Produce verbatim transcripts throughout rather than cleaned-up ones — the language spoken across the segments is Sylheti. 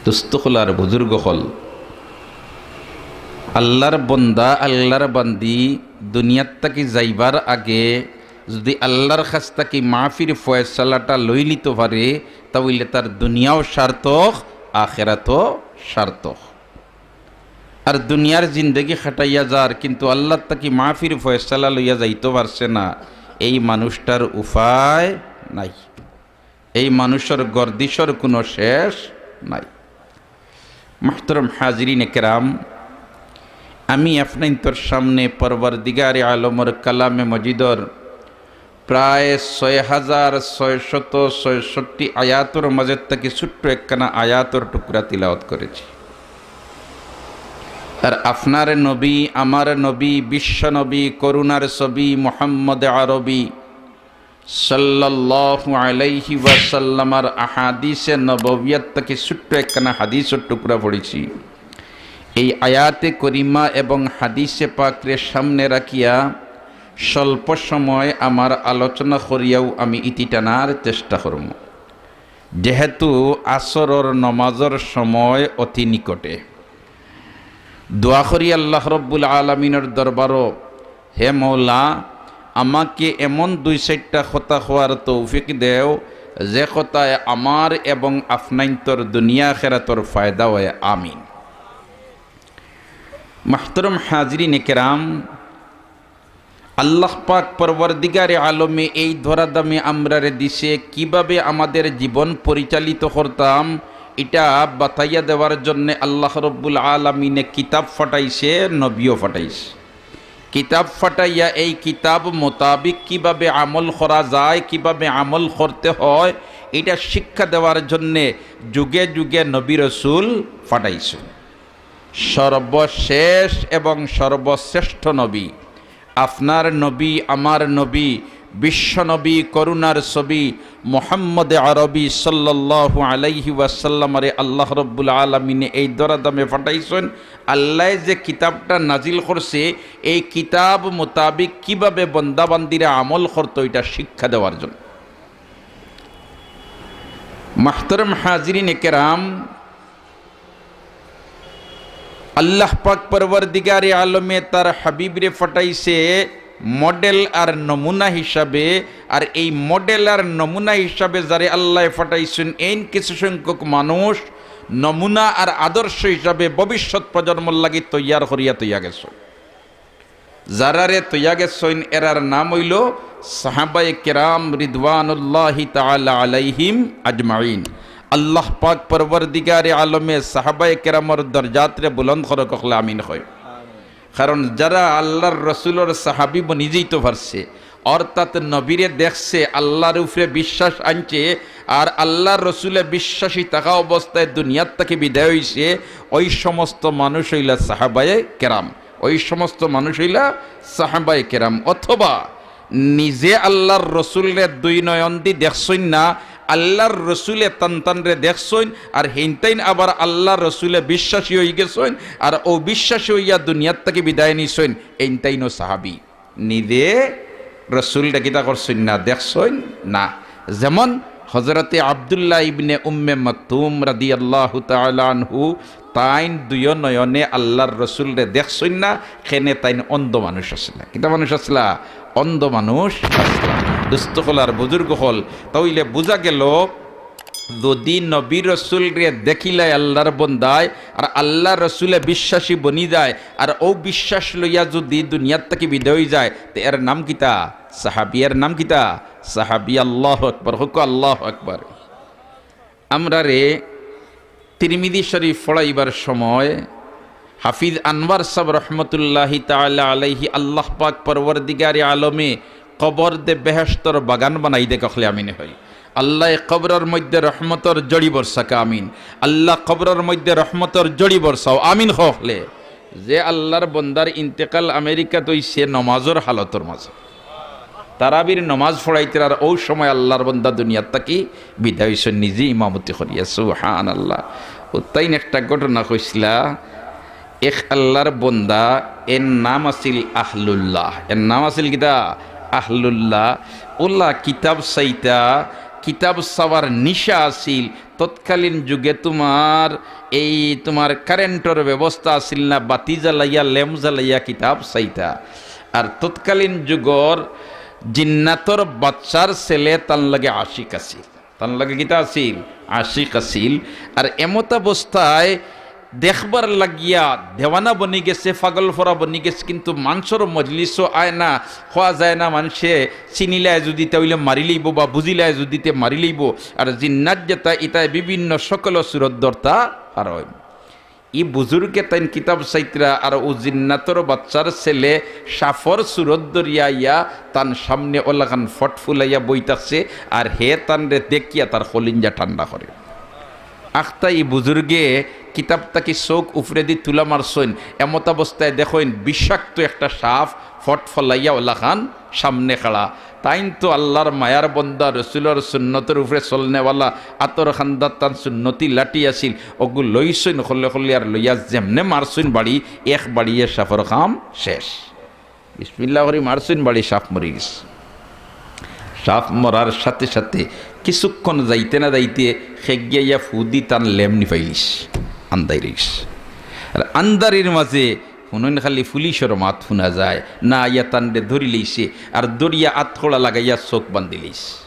দোস্ত অকল আর বুজুর্গ অকল, আল্লার বন্দা, আল্লার বান্দি দুনিয়াত থাকি যাইবার আগে যুদি আল্লার কাছ থাকি মাফির ফয়সালাটা লইলিতো পারে, তা অইলে তার দুনিয়াও সার্থক, আখেরাতও সার্থক। আর দুনিয়ার জিন্দেগি খাটাইয়া যার, কিন্তু আল্লার থাকি মাফির ফয়সালা লইয়া যাইতো পারছে না, এই মানুষটার উপায় নাই। এই মানুষর গর্দিশর কুনু শেষ নাই। মুহতারাম হাজিরিনে কেরাম, আমি আফনাইন্তর সামনে পরওয়ারদিগারে আলমর কালামে মজিদর প্রায় ছয় হাজার ছয়শত ছয়ষট্টি আয়াতর মাঝে থাকি ছোট্ট একখানা আয়াতর টুকরা তিলাওয়াত করেছি। আর আফনার নবী, আমার নবী, বিশ্ব নবী, করুণার ছবি মুহাম্মদ আরবি সাল্লাল্লাহু আলাইহি ওয়াসাল্লামর আহাদিসে নববিয়াত থাকি ছোট্ট একখানা হাদিসর টুকরা পড়েছি। এই আয়াতে করিমা এবং হাদিসে পাকরে সামনে রাখিয়া স্বল্প সময় আমার আলোচনা করিয়াও আমি ইতি টানার চেষ্টা করমু, যেহেতু আসরর নমাজর সময় অতি নিকটে। দোয়া করি আল্লাহ রব্বুল আলামিনর দরবারো, হে মওলা, আমাকে এমন দুই চাইরটা কথা কওয়ার তৌফিক দেও, যে কথায় আমার এবং আফনাইন্তর দুনিয়া আখেরাতর ফায়দা অয়। আমিন। মুহতারাম হাজিরিনে কেরাম, আল্লাহ পাক পরওয়ারদিগারে আলমে এই ধরাধামে আমরারে দিছে, কিভাবে আমাদের জীবন পরিচালিত করতাম, ইটা বাতাইয়া দেওয়ার জন্যে আল্লাহ রব্বুল আলামিনে কিতাব পাঠাইছে, নবীও পাঠাইছে। কিতাব পাঠাইয়া এই কিতাব মোতাবিক কিভাবে আমল করা যায়, কিভাবে আমল করতে হয়, ইটা শিক্ষা দেওয়ার জন্যে যুগে যুগে নবী রসুল পাঠাইছে। সর্বশেষ এবং সর্বশ্রেষ্ঠ নবী, আফনার নবী, আমার নবী, বিশ্ব নবী, করুণার ছবি মুহাম্মদ আরবি সাল্লাল্লাহু আলাইহি ওয়াসাল্লামরে আল্লাহ রব্বুল আলামিনে এই ধরাধামে পাঠাইছইন। আল্লায় যে কিতাবটা নাজিল করছে, এই কিতাব মোতাবিক কিভাবে বন্দাবান্দিরা আমল করতো, ইটা শিক্ষা দেওয়ার জন্য। মুহতারাম হাজিরিনে কেরাম, আল্লাহ পাক পরওয়ারদিগারে আলমে তার হাবিবরে পাঠাইছে মডেল আর নমুনা হিসাবে, আর এই মডেল আর নমুনা হিসাবে যারে আল্লায় পাঠাইছইন, এইন কিছু সংখ্যক মানুষ নমুনা আর আদর্শ হিসাবে ভবিষ্যৎ প্রজন্মর লাগি তৈয়ার করিয়া থইয়া গেছইন। যারারে থইয়া গেছইন, এরার নাম অইলো সাহাবায়ে কেরাম রিদওয়ানুল্লাহি তাআলা আলাইহিম আজমাইন। আল্লাহ পাক পরওয়ারদিগারে আলমে সাহাবায়ে কেরামর দরজাতরে বুলন্দ করউক, অকলে আমিন কই। কারণ যারা আল্লার রসুলর সাহাবি বনি যাইতো পারছে, অর্থাৎ নবীরে দেখছে, আল্লার উপরে বিশ্বাস আনছে, আর আল্লার রসুলে বিশ্বাসী থাকা অবস্থায় দুনিয়াত থাকি বিদায় অইছে, ওই সমস্ত মানুষ অইলা সাহাবায়ে কেরাম। ওই সমস্ত মানুষ অইলা সাহাবায়ে কেরাম। অথবা নিজে আল্লার রসুলরে দুই নয়নদি দেখছইন না, আল্লার রসুলে তান তানরে দেখছইন, আর হেইনতাইন আবার আল্লার রসুলে বিশ্বাসী অইগেছইন, আর অবিশ্বাসী অইয়া দুনিয়াত থাকি বিদায় নিছইন, এইনতাইনও সাহাবি। নিজে রসুলরে কিতা করছইন না, দেখছইন না। যেমন হজরতে আব্দুল্লাহ ইবনে উম্মে মাকতুম রাদিয়াল্লাহু তাআলা আনহু, তাইন দুইও নয়নে আল্লার রসুলরে দেখছইন না, কেনে তাইন অন্ধ মানুষ আছলা। কিতা মানুষ আছলা? অন্ধ মানুষ আছলা। দোস্ত অকল আর বুজুর্গ অকল, তা অইলে বুঝা গেল, যুদি নবী রসুলরে দেখিলায় আল্লার বন্দায়, আর আল্লার রসুলে বিশ্বাসী বনি যায়, আর অউ বিশ্বাস লইয়া যুদি দুনিয়াত থাকি বিদায় অই যায়, তে এর নাম কিতা? সাহাবি। এর নাম কিতা? সাহাবি। আল্লাহু আকবার, কউক্কা আল্লাহু আকবার। আমরারে তিরমিজি শরীফ পড়াইবার সময় হাফিজ আনোয়ার সাব রহমতুল্লাহি তাআলা আলাইহি, আল্লাহ পাক পরওয়ারদিগারে আলমে কবরদে বেহেশতর বাগান বানাই দেউক, অকলে আমিন কই। আল্লায় কবরর মধ্যে রহমতর জড়ি বরসাউক, আমিন। আল্লাহ কবরর মধ্যে রহমতর জড়ি বরসাও, আমিন কও অকলে। যে আল্লার বন্দার ইন্তেকাল আমেরিকাত অইছে নমাজর হালতর মাঝে, তারাবির নমাজ পড়াইতরা, আর অউ সময় আল্লার বন্দা দুনিয়াত থাকি বিদায় অইছইন, নিজে ইমামতি করিয়া। সুবহানাল্লাহ। অউ তাইন একটা ঘটনা কইছলা, এক আল্লার বন্দা, এর নাম আছিল আহলুল্লাহ। এর নাম আছিল কিতা? আহলুল্লাহ। অলা কিতাব চাইতা, কিতাব চাওয়ার নিশা আছিল, তৎকালীন যুগে তুমার এই তুমার কারেন্টর ব্যবস্থা আছিল না, বাতি জ্বালাইয়া, ল্যাম্প জ্বালাইয়া কিতাব চাইতা। আর তৎকালীন যুগর জিন্নাতর বাচ্চার ছেলে তান লগে আশিক আছিল। তান লগে কিতা আছিল? আশিক আছিল। আর এমতাবস্থায় দেখবার লাগিয়া দেওয়ানা বনি গেছে, পাগল ফরা বনি গেছে, কিন্তু মানষর মজলিসও আয় না, কওয়া যায় না, মানষে চিনিলায় যুদি তে অইলে মারি লইবো বা বুঝিলায় যুদি তে মারি লইবো। আর জিন্নাত যেতা ইতায় বিভিন্ন সকল সুরত ধরতা পারইন। ই বুজুর্গে তাইন কিতাব চাইতরা আর অউ জিন্নাতর বাচ্চার ছেলে সাফর সুরত ধরিয়া আইয়া তান সামনে অলাখান ফট ফুলাইয়া বই থাকছে, আর হে তানরে দেখিয়া তার কলিঞ্জা ঠান্ডা করে। আখতা ই বুজুর্গে কিতাব থাকি চউখ উপরেদি তুলা মারছইন, এমতাবস্থায় দেখইন বিষাক্ত একটা সাপ ফট ফলাইয়া অলাখান সামনে খাড়া। তাইন তো আল্লার মায়ার বন্দা, রসুলর সুন্নতর উপরে চলনেওয়ালা, আতর কান্দাত তান সুন্নতি লাঠি আছিল, অগু লইছইন খলে খলে আর লইয়া যেমনে মারছইন বাড়ি, এক বাড়িয়ে সাপর কাম শেষ। বিসমিল্লাহ করি মারছইন বাড়ি, সাপ মরি গেছে। সাপ মরার সাথে সাথে কিছুক্ষণ যাইতে না যাইতে খেগিয়া ইয়া ফুদি তান লেম নিফাইলিস, আন্দাইরিস। আর আন্দারির মাঝে হুনইন খালি পুলিশর মাত হুনা যায়, না আইয়া তানরে ধরি লইছে, আর ধরিয়া আতকড়া লাগাইয়া চউখ বান্ধি লইছে।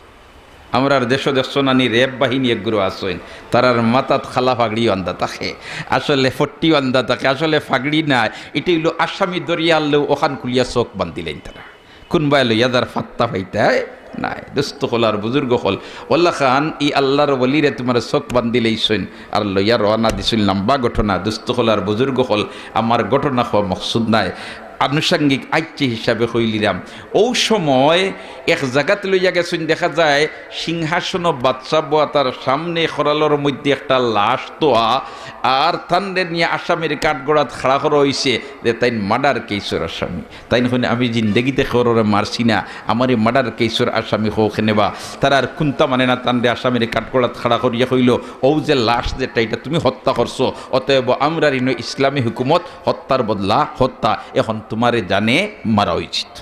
আমরার দেশো দেখছো নানি, র‍্যাব বাহিনী এগুলো আছইন, তারার মাথাত খালা ফাগড়ি বান্ধা থাকে, আসলে ফট্টি বান্ধা থাকে, আসলে ফাগড়ি নায়, ইটা অইলো আসামি ধরিয়া আনলেও অখান খুলিয়া চউখ বান্ধিলাইন তারা। কুনবায় লইয়া যার ফাত্তা পাইতায় নায়। দোস্ত অকল আর বুজুর্গ অকল, অলাখান ই আল্লার ওলিরে তুমার চউখ বান্ধিলাইছইন আর লইয়া রওয়ানা দিছইন, লম্বা ঘটনা। দোস্ত অকল আর বুজুর্গ অকল, আমার ঘটনা কওয়া মকসুদ নায়, আনুষঙ্গিক আইচ্ছা হিসাবে কইলিরাম। অউ সময় এক জাগাত লইয়া গেছইন, দেখা যায় সিংহাসনো বাদশা বওয়া, তার সামনে করালর মধ্যে একটা লাশ থোয়া, আর তানরে নিয়া আসামির কাঠগড়াত খাড়া করা অইছে যে তাইন মার্ডার কেসর আসামি। তাইন কইন, "আমি জিন্দেগিতে কেউররে মারছি না, আমারে মার্ডার কেসর আসামি কও কেনে বা?" তারা আর কুন্তা মানে না, তানরে আসামির কাঠগড়াত খাড়া করিয়া কইলো, "অউ যে লাশ যেটা, ইটা তুমি হত্যা করছো, অতএব আমরার ইনো ইসলামী হুকুমত হত্যার বদলা হত্যা, এখন তুমারে জানে মারা উচিত।"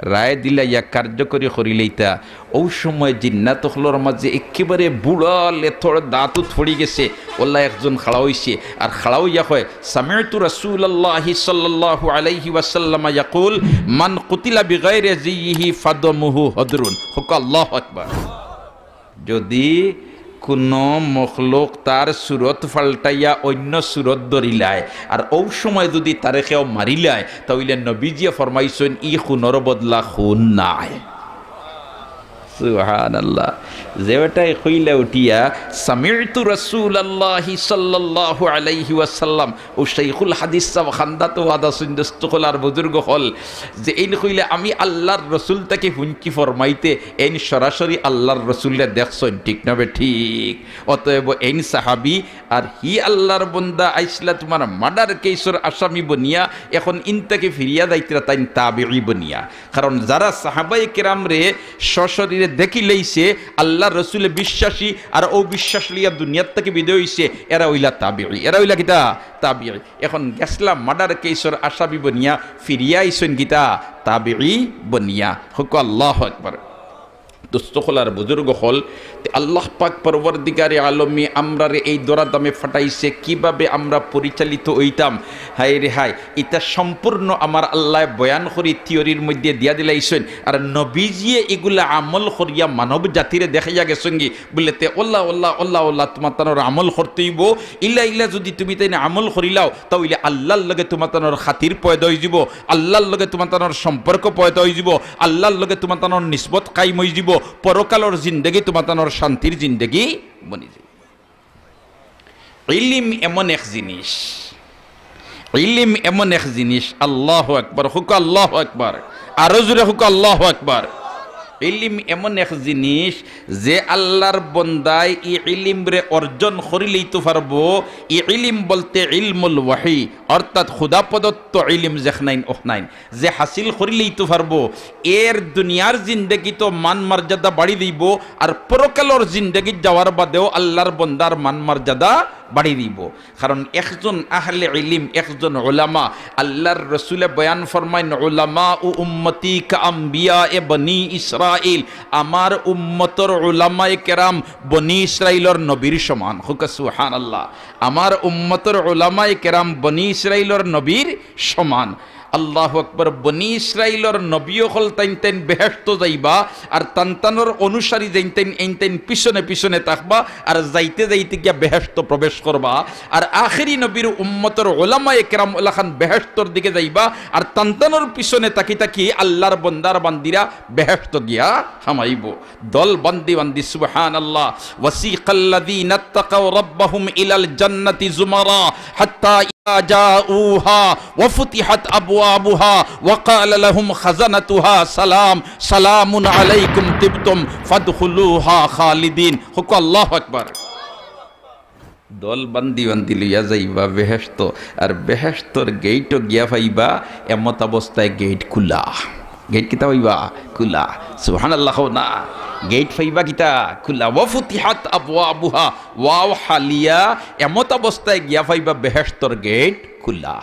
রায় দিলা ইয়া কার্যকরী করিলাইতা। অউ সময় জিন্নাত অকলর মাঝে একেবারে বুড়া লেথর দাঁত উত পড়ি গেছে। অলা একজন খাড়া অইছে, আর খাড়া অইয়া কয়, "সামি'তু রাসূলাল্লাহি সাল্লাল্লাহু আলাইহি ওয়াসাল্লাম ইয়াকুল, মান কুতিলা বিগাইরি যিইহি ফাদামুহু হদরুন।" কউক্কা আল্লাহু আকবার। যদি কুনু মখলুক তার সুরত পাল্টাইয়া অইন্য সুরত ধরিলায়, আর অউ সময় যদি তারে কেউ মারিলায়, তা অইলে নবীজিয়ে ফরমাইছইন, "ই খুনর বদলা খুন নায়।" সুবহানাল্লাহ। যে বেটায় কইলা উঠিয়া, "সামি'তু রাসূলাল্লাহি সাল্লাল্লাহু আলাইহি ওয়াসাল্লাম", অউ শাইখুল হাদিস সাব কান্দাত ওয়াজ হুনছইন, দোস্ত অকল আর বুজুর্গ অকল, যে এইন কইলে, "আমি আল্লার রসুল থাকি হুনছি ফরমাইতে", এইন সরাসরি আল্লার রসুলরে দেখছইন, ঠিক না বেঠিক? অতএব এইন সাহাবী, আর হি আল্লার বন্দা আইছলা তুমার মার্ডার কেসর আসামি বনিয়া, এখন ইন থাকি ফিরিয়া যাইতরা তাইন তাবিঈ বনিয়া। কারণ যারা সাহাবায়ে কেরামরে সশরীরে দেখিলাইছে, আল্লার রসুলে বিশ্বাসী, আর অউ বিশ্বাস লইয়া দুনিয়ার থাকি বিদায় অইছে, এরা অইলা তাবিঈ। এরা অইলা কিতা? তাবিঈ। এখন গেছলা মার্ডার কেসর আসামি বনিয়া, ফিরিয়া আইছইন কিতা? তাবিঈ বনিয়া। কউক্কা আল্লাহু আকবার। দোস্ত অকল আর বুজুর্গ অকল, তে আল্লাহ পাক পরওয়ারদিগারে আলমে আমরারে এই ধরাধামে ফাটাইছে, কিভাবে আমরা পরিচালিত অইতাম? হায় রে হায়, ইতা সম্পূর্ণ আমার আল্লায় বয়ান করি থিওরির মধ্যে দিয়া দিলাইছইন। আর নবীজিয়ে ইগুলা আমল করিয়া মানব জাতিরে দেখাইয়া গেছইনগি। বুলে তে অলা, অলা, অলা, অলা তুমাতানর আমল করতে অইবো। ইলা ইলা যুদি তুমি তাইন আমল করিলাও, তা অইলে আল্লার লগে তুমাতানর খাতির পয়দা অইযিবো, আল্লার লগে তুমাতানর সম্পর্ক পয়দা অইযিবো, আল্লার লগে তুমাতানর নিসবত কায়েম অইযিবো, পরকালর জিন্দেগি তুমাতানর শান্তির জিন্দেগি বনিযিবো। ইলিম এমন এক জিনিস, ইলিম এমন এক জিনিস, আল্লাহু আকবার, কউক্কা আল্লাহু আকবার, আরো জোরে কউক্কা আল্লাহু আকবার। ইলিম এমন এক জিনিস, যে আল্লার বন্দায় ই ইলিমরে অর্জন করিলাইতো পারবো। ই ইলিম বলতে ইলমুল ওয়াহি, অর্থাৎ খুদা প্রদত্ত ইলিম যেখনাইন অখনাইন, যে হাসিল করিলাইতো পারবো, এর দুনিয়ার জিন্দেগিত মান মর্যাদা বাড়ি যাইবো, আর পরকালর জিন্দেগিত যাওয়ার বাদেও আল্লার বন্দার মান মর্যাদা বাড়ি দিব। কারণ একজন আহলে ইলিম, একজন উলামা, আল্লাহর রসুলে বয়ান ফরমাইন, "উলামা উ উম্মতি কা আম্বিয়া এ বনি ইসরাইল।" আমার উম্মতর উলামায়ে কেরাম বনি ইসরাইলর নবীর সমান। কউক্কা সুবহানাল্লাহ। আমার উম্মতর উলামায়ে কেরাম বনি ইসরাইলর নবীর সমান। আল্লাহু আকবার। বনি ইসরাইলর নবী অকল তাইন তাইন বেহেশতো যাইবা, আর তান তানর অনুসারী যেইন তাইন এইন তাইন পিছনে পিছনে থাকবা, আর যাইতে যাইতে গিয়া বেহেশতো প্রবেশ করবা। আর আখেরি নবীর উম্মতর উলামায়ে কেরাম অকলখান বেহেশতর দিকে যাইবা, আর তান তানর পিছনে থাকি থাকি আল্লাহর বন্দার বান্দিরা বেহেশতো গিয়া হামাইবো। দল বান্দি বান্দি, সুবহানাল্লাহ। وسيق الذين اتقوا ربهم إلى الجنة زمرا حتى إذا جاءوها وفتحت أبوابها وقال لهم خزنتها سلام سلام عليكم طبتم فادخلوها خالدين। কউক্কা আল্লাহু আকবার। দল বান্দি বান্দি লইয়া যাইবা বেহেশতো, আর বেহেশতর গেইটো গিয়া পাইবা এমত অবস্থায় গেইট খুলা। গেইট কিতা পাইবা? খুলা। সুবহানাল্লাহ কও না। গেইট পাইবা কিতা? খুলা। ওয়া ফুতিহাত আবওয়াবুহা, ওয়াও হালিয়া, এমত অবস্থায় গিয়া পাইবা বেহেশতর গেইট খুলা।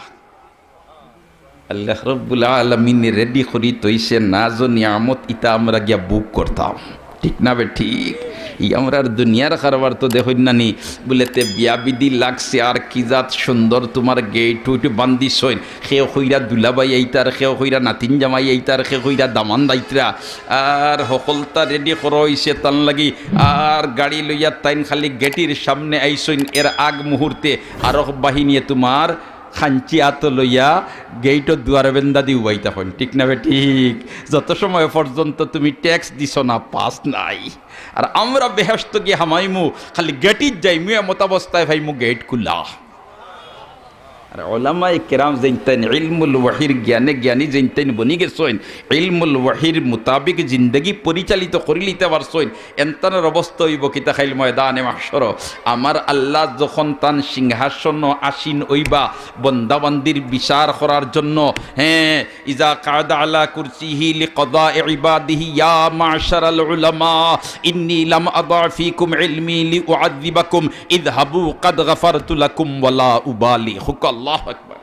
আল্লাহ রব্বুল আলামিনে রেডি করি থইছে নাজ নিয়ামত, ইতা আমরা গিয়া ভোগ করতাম। ঠিক না বে ঠিক? ই আমরার দুনিয়ার কারবার তো দেখইন না নি, বুলে তে বিয়া বিধি লাগছে আর কি জাত সুন্দর তুমার গেইট উইট বান্দিছইন। কেউ কইরা দুলাভাই আইতার, কেউ কইরা নাতিন জামাই আইতার, কেউ কইরা দামান দাইতরা। আর হকলতা রেডি করা অইছে তান লাগি। আর গাড়ি লইয়া তাইন খালি গেটির সামনে আইছইন, এর আগ মুহূর্তে আরক বাহিনীয়ে তুমার খাঞ্চি আতো লইয়া গেইটর দুয়ার বেন্দা দি উবাইতা কইন, ঠিক না বে ঠিক? যত সময় পর্যন্ত তুমি ট্যাক্স দিছো না, পাস নাই। আর আমরা বেহেশতো গিয়া হামাইমু, খালি গেটিত যাইমু, এমত অবস্থায় পাইমু গেইট খুলা। আর ওলামায়ে কেরাম যেইন তাইন ইলমুল ওয়াহির জ্ঞানে জ্ঞানী যেইন তাইন বনি গেছইন, ইলমুল ওয়াহির মোতাবেক জিন্দেগি পরিচালিত করিলিতা পারছইন, এনতানর অবস্থা অইবো কিতা কাইল ময়দানে মাহশরো? আমার আল্লাহ যখন তান সিংহাসনো আসীন অইবা বন্দাবান্দির বিচার করার জন্য, হ্যাঁ, إذا قعد على كرسيه لقضاء عباده يا معشر العلماء إني لم أضع فيكم علمي لأعذبكم اذهبوا قد غفرت لكم ولا أبالي। কউক্কা আল্লাহু আকবার।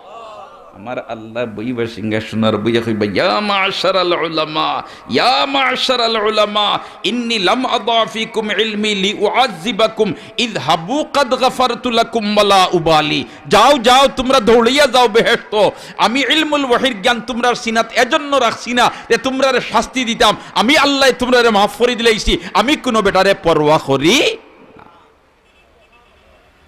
আমার আল্লাহ বইবা সিংহাসনো আর বইয়া কইবা, ইয়া মা'শারাল উলামা, ইয়া মা'শারাল উলামা, ইন্নী লাম আদা ফীকুম ইলমী লিউআযযিবাকুম, ইযহাবু কাদ গাফারতু লাকুম ওয়ালা উবালি। যাও, যাও, তুমরা দৌড়াইয়া যাও বেহেশতো। আমি ইলমুল ওহীর জ্ঞান তুমরার সিনাত এজন্য রাখছি না যে তুমরারে শাস্তি দিতাম। আমি আল্লায় তুমরারে মাফ করি দিলাইছি, আমি কুনু বেটারে পরোয়া করি না।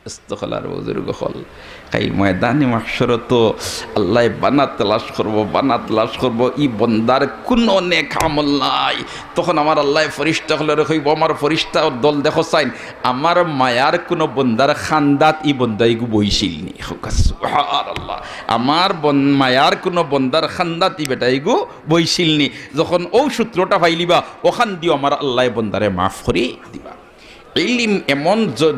ইস্তখলার বুজুর্গ অকল, কাইল ময়দানে মাহশরো তো আল্লায় বানা তালাশ করবো, বানা তালাশ করবো, ই বন্দার কুনু নেক আমল নাই। তখন আমার আল্লায় ফিরিস্তা অকলরে কইবো, আমার ফিরিস্তার দল দেখো চাইন, আমার মায়ার কুনু বন্দার খান্দাত ই বন্দা ইগু বইছিল নি? সুবহানাল্লাহ। আমার বন-, মায়ার কুনু বন্দার খান্দাত ই বেটা ইগু বইছিল নি? যখন অউ সূত্রটা পাইলিবা, অখান দিও আমার আল্লায় বন্দারে মাফ করি দিবা। ইলিম এমন জ-,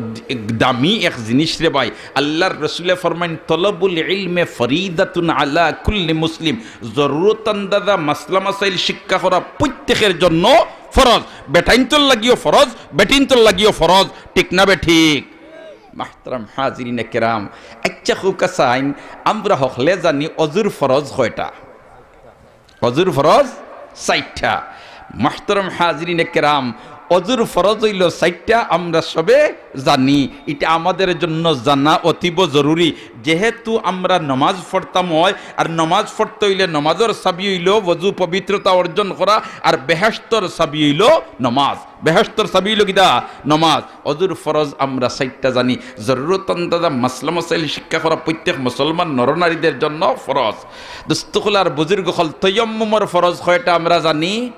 দামি এক জিনিস রে ভাই, আল্লার রসুলে ফরমাইন, "তলবুল ইলমে ফরিদাতুন আলা কুল্লি মুসলিম।" জরুরত আন্দাজা মাসলা মাসাইল শিক্ষা করা প্রত্যেকের জন্য ফরজ। বেটাইন্তর লাগিও ফরজ, বেটিন্তর লাগিও ফরজ, ঠিক না বে ঠিক? মাহতারাম হাজিরিনে কেরাম, আইচ্ছা কউক্কা চাইন, আমরা হকলে জানি অজুর ফরজ কয়টা? অজুর ফরজ চাইরটা। মাহতারাম হাজিরিনে কেরাম, অজুর ফরজ অইলো চাইরটা, আমরা সবে জানি। ইটা আমাদের জন্য জানা অতীব জরুরি, যেহেতু আমরা নমাজ পড়তাম অয়, আর নমাজ পড়তে অইলে নমাজর চাবি অইলো অজু পবিত্রতা অর্জন করা, আর বেহেশতর চাবি অইলো নমাজ। বেহেশতর চাবি অইলো কিতা? নমাজ। অজুর ফরজ আমরা চাইরটা জানি। জরুরত আন্দাজা মাসলা মাসাইল শিক্ষা করা প্রত্যেক মুসলমান নরনারীদের জন্য ফরজ। দোস্ত অকল আর বুজুর্গ অকল, তৈয়ম্মুমর ফরজ কয়টা আমরা জানি?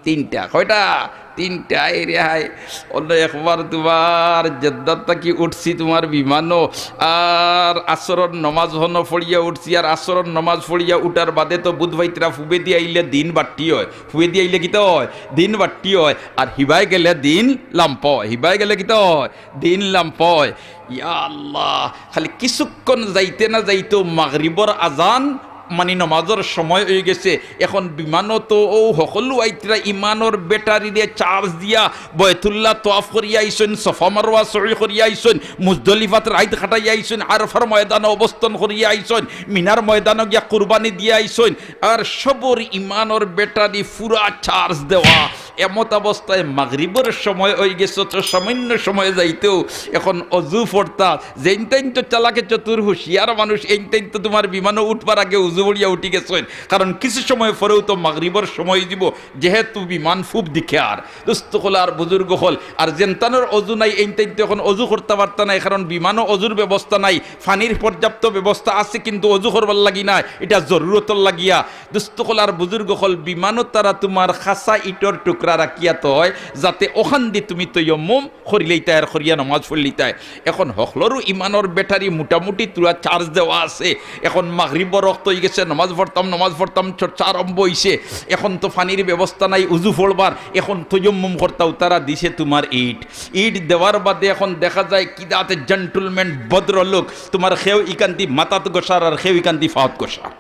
তিনটা। কয়টা? তিনটা। এই রে হায়, অন্য একবার তুমার জেদ্দাত থাকি উঠছি তুমার বিমানো, আর আসরর নমাজ হনো পড়িয়া উঠছি, আর আসরর নমাজ পড়িয়া উঠার বাদে তো বুধ ভাইতরা ফুবে দিয়া আইলে দিন বাট্টি অয়, ফুবে দিয়া আইলে কিতা অয়? দিন বাট্টি অয়। আর হিবায় গেলে দিন লাম্পা অয়, হিবায় গেলে কিতা অয়? দিন লাম্পা অয়। ইয়া আল্লাহ, খালি কিছুক্ষণ যাইতে না যাইতেউ মাগরিবর আজান মানে নমাজর সময় অইগেছে, এখন বিমানো তো অউ হকলু আইতরা ইমানর ব্যাটারিরে চার্জ দিয়া বয়তুল্লাহ তওয়াফ করিয়া আইছইন, সফা মারওয়া সই করিয়া আইছইন, মুজদলিফাত রাইত কাটাইয়া আইছইন, আরফার ময়দানো অবস্থান করিয়া আইছইন, মিনার ময়দানো গিয়া কুরবানি দিয়া আইছইন, আর সবর ইমানর ব্যাটারি পুরা চার্জ দেওয়া। এমত অবস্থায় মাগরিবর সময় অইগেছে, তো সামান্য সময় যাইতেউ এখন অজু পড়তা। যেইনতাইন তো চালাকে চতুর হুঁশিয়ার মানুষ, এইনতাইন তো তুমার বিমানো উঠবার আগে অজু পড়িয়া উঠি গেছইন, কারণ কিছু সময় পরেউ তো মাগরিবর সময় অইযিবো, যেহেতু বিমান ফুব দিকে। আর দোস্ত অকল আর বুজুর্গ অকল, আর যেনতানর অজু নাই, এইনতাইন তো এখন অজু করতা পারতা নায়, কারণ বিমানো অজুর ব্যবস্থা নাই। পানির পর্যাপ্ত ব্যবস্থা আছে, কিন্তু অজু করবার লাগি নায়, ইটা জরুরতর লাগিয়া। দোস্ত অকল আর বুজুর্গ অকল, বিমানো তারা তুমার কাঁচা ইটর টুকরা রাখিয়া থয়, যাতে অখানদি তুমি তৈয়ম্মুম করিলাইতায় আর করিয়া নমাজ পড়িলাইতায়। এখন হকলরউ ইমানর ব্যাটারি মোটামুটি থুড়া চার্জ দেওয়া আছে। এখন মাগরিবর অক্ত অইগেছে, নমাজ পড়তাম, নমাজ পড়তাম, চর্চা আরম্ভ অইছে। এখন তো পানির ব্যবস্থা নাই অজু পড়বার, এখন তৈয়ম্মুম করতাউ, তারা দিছে তুমার ইট। ইট দেওয়ার বাদে এখন দেখা যায় কিতা আতে জেন্টলম্যান ভদ্রলোক, তুমার কেউ ইকান্দি মাথাত ঘষার আর কেউ ইকান্দি পাওত ঘষার।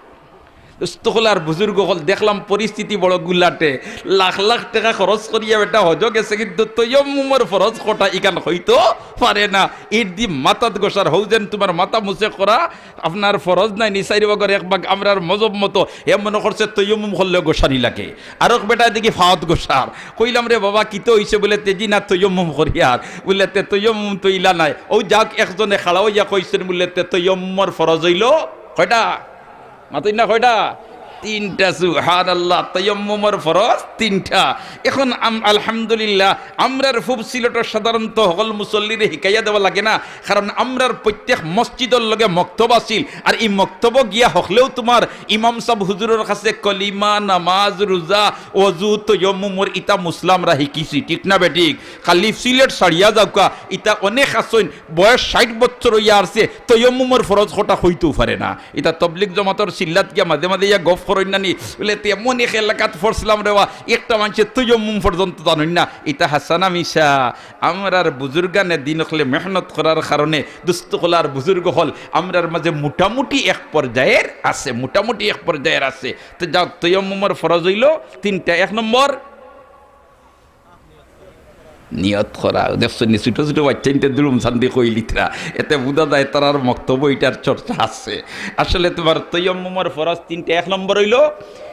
দোস্ত অকল আর বুজুর্গ অকল, দেখলাম পরিস্থিতি বড় গুলাটে, লাখ লাখ টেকা খরচ করিয়া বেটা হজো গেছে, কিন্তু তৈয়ম্মুমর ফরজ কটা ইখান কইতো পারে না। ইটদি মাথাত ঘষার, হউ যেন তুমার মাথা মুসেক করা আপনার ফরজ নায়নি, চাইর ভাগর এক ভাগ আমরার মজহব মতো, হে মনো করছে তৈয়ম্মুম করলে ঘষানি লাগে। আরক বেটায় দেখি পাওত ঘষার। কইলাম, "রে বাবা, কিতা অইছে?" বুলে, "তে জি না, তৈয়ম্মুম করিয়ার।" বুলে, "তে তৈয়ম্মুম তো ইলা নায়।" অউ যাউক, একজনে খাড়া অইয়া কইছইন বুলে, "তে তৈয়ম্মুমর ফরজ অইলো কয়টা?" মাতইন না কয়টা? তিনটা। সুবহানাল্লাহ, তৈয়ম্মুমর ফরজ তিনটা। এখন আম-, আলহামদুলিল্লাহ, আমরার ফুব সিলেটর সাধারণত হকল মুসল্লিরে হিকাইয়া দেওয়া লাগে না, কারণ আমরার প্রত্যেক মসজিদর লগে মক্তব আছিল, আর ই মক্তব গিয়া হকলেউ তুমার ইমাম সাব হুজুরর কাছে কলিমা, নামাজ, রুজা, অজু, তৈয়ম্মুমর ইতা মুসলা আমরা হিকিছি, ঠিক না বেঠিক? খালি সিলেট ছাড়িয়া যাউক্কা, ইতা অনেক আছইন, বয়স ষাইট বছর অইয়া আরছে, তৈয়ম্মুমর ফরজ কটা কইতেউ পারে না। ইতা তবলিগ জমাতর চিল্লাত গিয়া মাঝে মাঝে ইয়া গফ করইন না নি? বুলে, "তে এমন এক এলাকাত পড়ছিলাম রে বা, একটা মানষে তৈয়ম্মুম পর্যন্ত জানইন না।" ইতা হাছা না মিছা? আমরার বুজুর্গানে দিন অকলে মেহনত করার কারণে, দোস্ত অকল আর বুজুর্গ অকল, আমরার মাঝে মোটামুটি এক পর্যায়ের আছে, মোটামুটি এক পর্যায়ের আছে। তে যাউক, তৈয়ম্মুমর ফরজ অইলো তিনটা। এক নম্বর, নিয়ত করা। দেখছো নি, ছোট ছোট বাইচ্চাইন্তে দুরুম সান্দি কইলিতরা, এতে বুঝা যায় তারার মক্তব ইটার চর্চা আছে। আসলে তুমার তৈয়ম্মুমর ফরজ তিনটা। এক নম্বর অইলো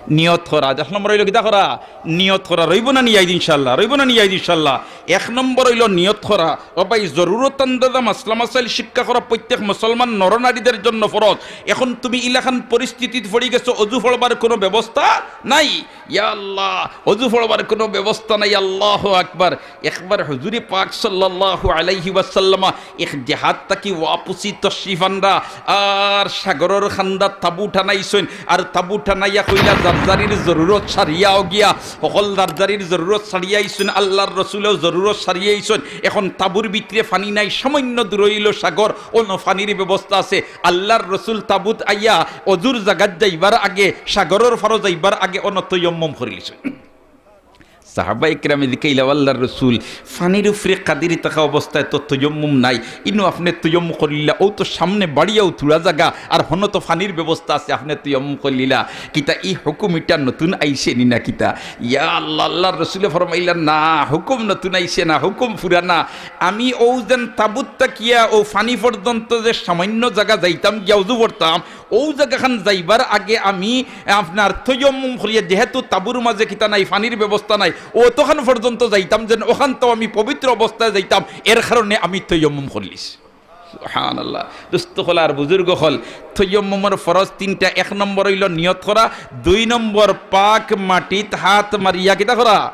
নিয়ত করা। এক নম্বর অইলো কিতা করা? নিয়ত করা। রইবো না নি আইজ ইনশাআল্লাহ? রইবো না নি আইজ ইনশাআল্লাহ? এক নম্বর অইলো নিয়ত করা। ও ভাই, জরুরত আন্দাজা মাসলা মাসাইল শিক্ষা করা প্রত্যেক মুসলমান নরনারীদের জন্য ফরজ। এখন তুমি ইলাখান পরিস্থিতিত পড়ি গেছো, অজু পড়বার কোনো ব্যবস্থা নাই। ইয়া আল্লাহ, অজু পড়বার কোনো ব্যবস্থা নাই। আল্লাহু আকবার। একবার হুজুরে পাক সাল্লাল্লাহু আলাইহি ওয়াসাল্লাম এক জেহাদ থাকি ওয়াপসি তশরিফ আনরা, আর সাগরর কান্দাত তাবু টানাইছইন, আর তাবু টানাইয়া কইলা, "যার যারির জরুরত সারিয়া অগিয়া।" হকল যার যারির জরুরত সারিয়া আইছইন, আল্লাহর রসুলেও জরুরত সারিয়া আইছইন। এখন তাবুর ভিতরে পানি নাই, সামান্য দূর অইলো সাগর, অনো পানির ব্যবস্থা আছে। আল্লাহর রসুল তাবুত আইয়া অজুর জাগাত যাইবার আগে, সাগরর পারো যাইবার আগে অনো তৈয়ম্মুম করিলিছইন। সাহাবা ইকরামে জিকাইলা, "আল্লাহর রসুল, পানির উপরে কাদিরি থাকা অবস্থায় তো তৈয়ম্মুম নাই, ইনো আপনে তৈয়ম্মুম করিলা, অউ তো সামনে বাড়িয়াউ থুড়া জাগা, আর হনো তো পানির ব্যবস্থা আছে, আপনে তৈয়ম্মুম করিলা, কিতা ই হুকুম ইটা নতুন আইছে নি না কিতা?" ইয়া আল্লাহ, আল্লাহর রসুলে ফরমাইলা, "না, হুকুম নতুন আইছে না, হুকুম পুরানা। আমি অউ যেন তাবুত থাকিয়া অউ পানি পর্যন্ত যে সামান্য জাগা যাইতাম, গিয়া উজু করতাম, অউ জাগাখান যাইবার আগে আমি আপনার তৈয়ম্মুম করিয়া, যেহেতু তাবুর মাঝে কিতা নাই, পানির ব্যবস্থা নাই, অতখান পর্যন্ত যাইতাম, যেন অখানতাউ আমি পবিত্র অবস্থায় যাইতাম, এর কারণে আমি তৈয়ম্মুম করিলিছি।" সুবহানাল্লাহ। দোস্ত অকল আর বুজুর্গ অকল, তৈয়ম্মুমর ফরজ তিনটা। এক নম্বর অইলো নিয়ত করা, দুই নম্বর পাক মাটিত হাত মারিয়া কিতা করা?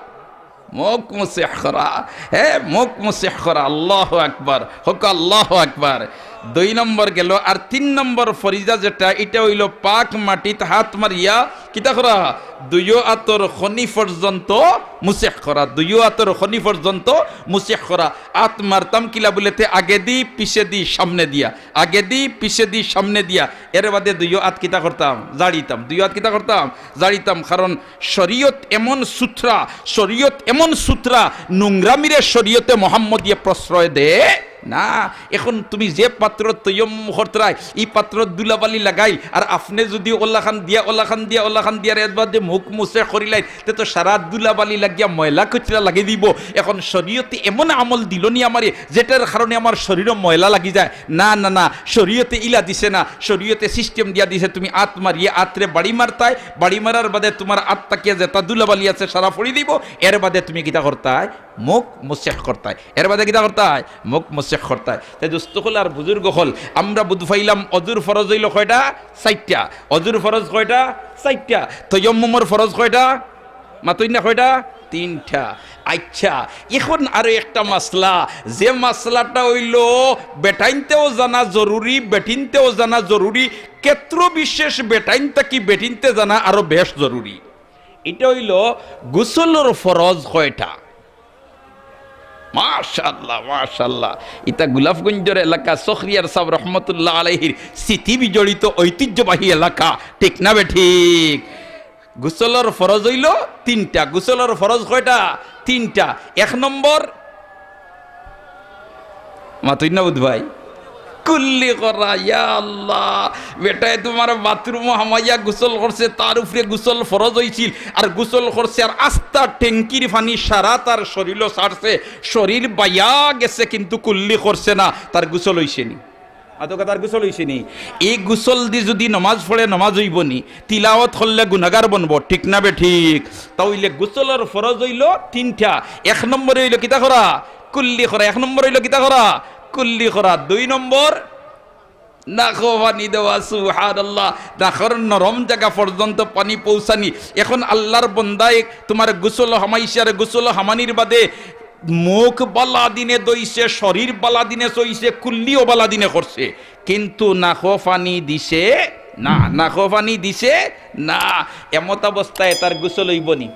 মুখ মুসেহ করা, হে, মুখ মুসেহ করা। আল্লাহু আকবার, কউক্কা আল্লাহু আকবার। দুই নম্বর গেলো। আর তিন নম্বর ফরিজা যেটা, ইটা অইলো পাক মাটিত হাত মারিয়া কিতা করা? দুইও আতর খনি পর্যন্ত মুসেহ করা, দুইও আতর খনি পর্যন্ত মুসেহ করা। আত মারতাম কিলা বুলেতে, আগেদি, পিছেদি, সামনেদিয়া, আগেদি, পিছেদি, সামনেদিয়া। এর বাদে দুইও আত কিতা করতাম? জাড়িতাম। দুইও আত কিতা করতাম? জাড়িতাম। কারণ শরীয়ত এমন সুতরা, শরীয়ত এমন সুতরা, নোংরামিরে শরীয়তে মোহাম্মদিয়ে প্রশ্রয় দে না, এখন তুমি যে পাত্রর তৈয়ম্মুম করতরায়, ই পাত্রর ধুলাবালি লাগাইল, আর আপনে যুদি অলাখান দিয়া, অলাখান দিয়া, অলাখান দিয়া, এর বাদে মুখ মুসেহ করিলাইন, তে তো সারা ধুলাবালি লাগিয়া ময়লা কচরা লাগি দিবো। এখন শরীয়তে এমন আমল দিলো নি আমারে, যেটার কারণে আমার শরীরো ময়লা লাগি যায়। না, না, না, শরীয়তে ইলা দিছে না, শরীয়তে system দিয়া দিছে, তুমি আত মারিয়া আতরে বাড়ি মারতায়, বাড়ি মারার বাদে তুমার আত থাকিয়া যেতা ধুলাবালি আছে সারা ফড়ি দিবো, এর বাদে তুমি কিতা করতায়? মুখ মুসেহ করতায়। এর বাদে কিতা করতায়? মুখ মুসেহ করতায়। তে দোস্ত অকল আর বুজুর্গ অকল, আমরা বুঝ পাইলাম অজুর ফরজ অইলো কয়টা? চাইরটা। অজুর ফরজ কয়টা? চাইরটা। তৈয়ম্মুমর ফরজ কয়টা? মাতইন না কয়টা? তিনটা। আইচ্ছা, এখন আরো একটা মাসলা, যে মাসলাটা অইলো বেটাইনতেও জানা জরুরি, বেটিনতেও জানা জরুরি, ক্ষেত্র বিশেষ বেটাইন থাকি বেটিনতে জানা আরো বেশ জরুরি। ইটা অইলো গোসলর ফরজ কয়টা? মাশাআল্লাহ, মাশাআল্লাহ। ইতা গোলাপগঞ্জর এলাকা, শখরিয়ার সাব রহমতুল্লাহ আলাইহির স্মৃতি বিজড়িত ঐতিহ্যবাহী এলাকা, ঠিক না বেঠিক? গোসলর ফরজ অইলো তিনটা। গোসলর ফরজ কয়টা? তিনটা। এক নম্বর, মাতইন না বুধ ভাই, কুল্লি করা। ইয়া আল্লাহ, বেটায় তুমার বাথরুমো হামাইয়া গোসল করছে, তার উপরে গোসল ফরজ অইছিল, আর গোসল করছে, আর আস্তা ট্যাঙ্কির পানি সারা তার শরীরো ছাড়ছে, শরীর বাইয়া গেছে, কিন্তু কুল্লি করছে না, তার গোসল অইছে নি? আতো কথা, তার গোসল অইছে নি? ই গোসল দি যুদি নমাজ পড়ে, নমাজ অইবো নি? তিলাওয়াত করলে গুনাগার বনবো, ঠিক না বেঠিক? তা অইলে গোসলর ফরজ অইলো তিনটা। এক নম্বরে অইলো কিতা করা? কুল্লি করা। এক নম্বর অইলো কিতা করা? কুল্লি করা। দুই নম্বর, নাকো পানি দেওয়া। সুবহানাল্লাহ। নাকর নরম জাগা পর্যন্ত পানি পৌঁছানি। এখন আল্লার বন্দায় তুমার গোসল হামাইছে, আর গোসল হামানির বাদে মুখ বালা দিনে ধইছে, শরীর বালা দিনে চইছে, কুল্লিও বালা দিনে করছে, কিন্তু নাকো পানি দিছে না, নাকো পানি দিছে না। এমত অবস্থায় তার গোসল অইবো নি?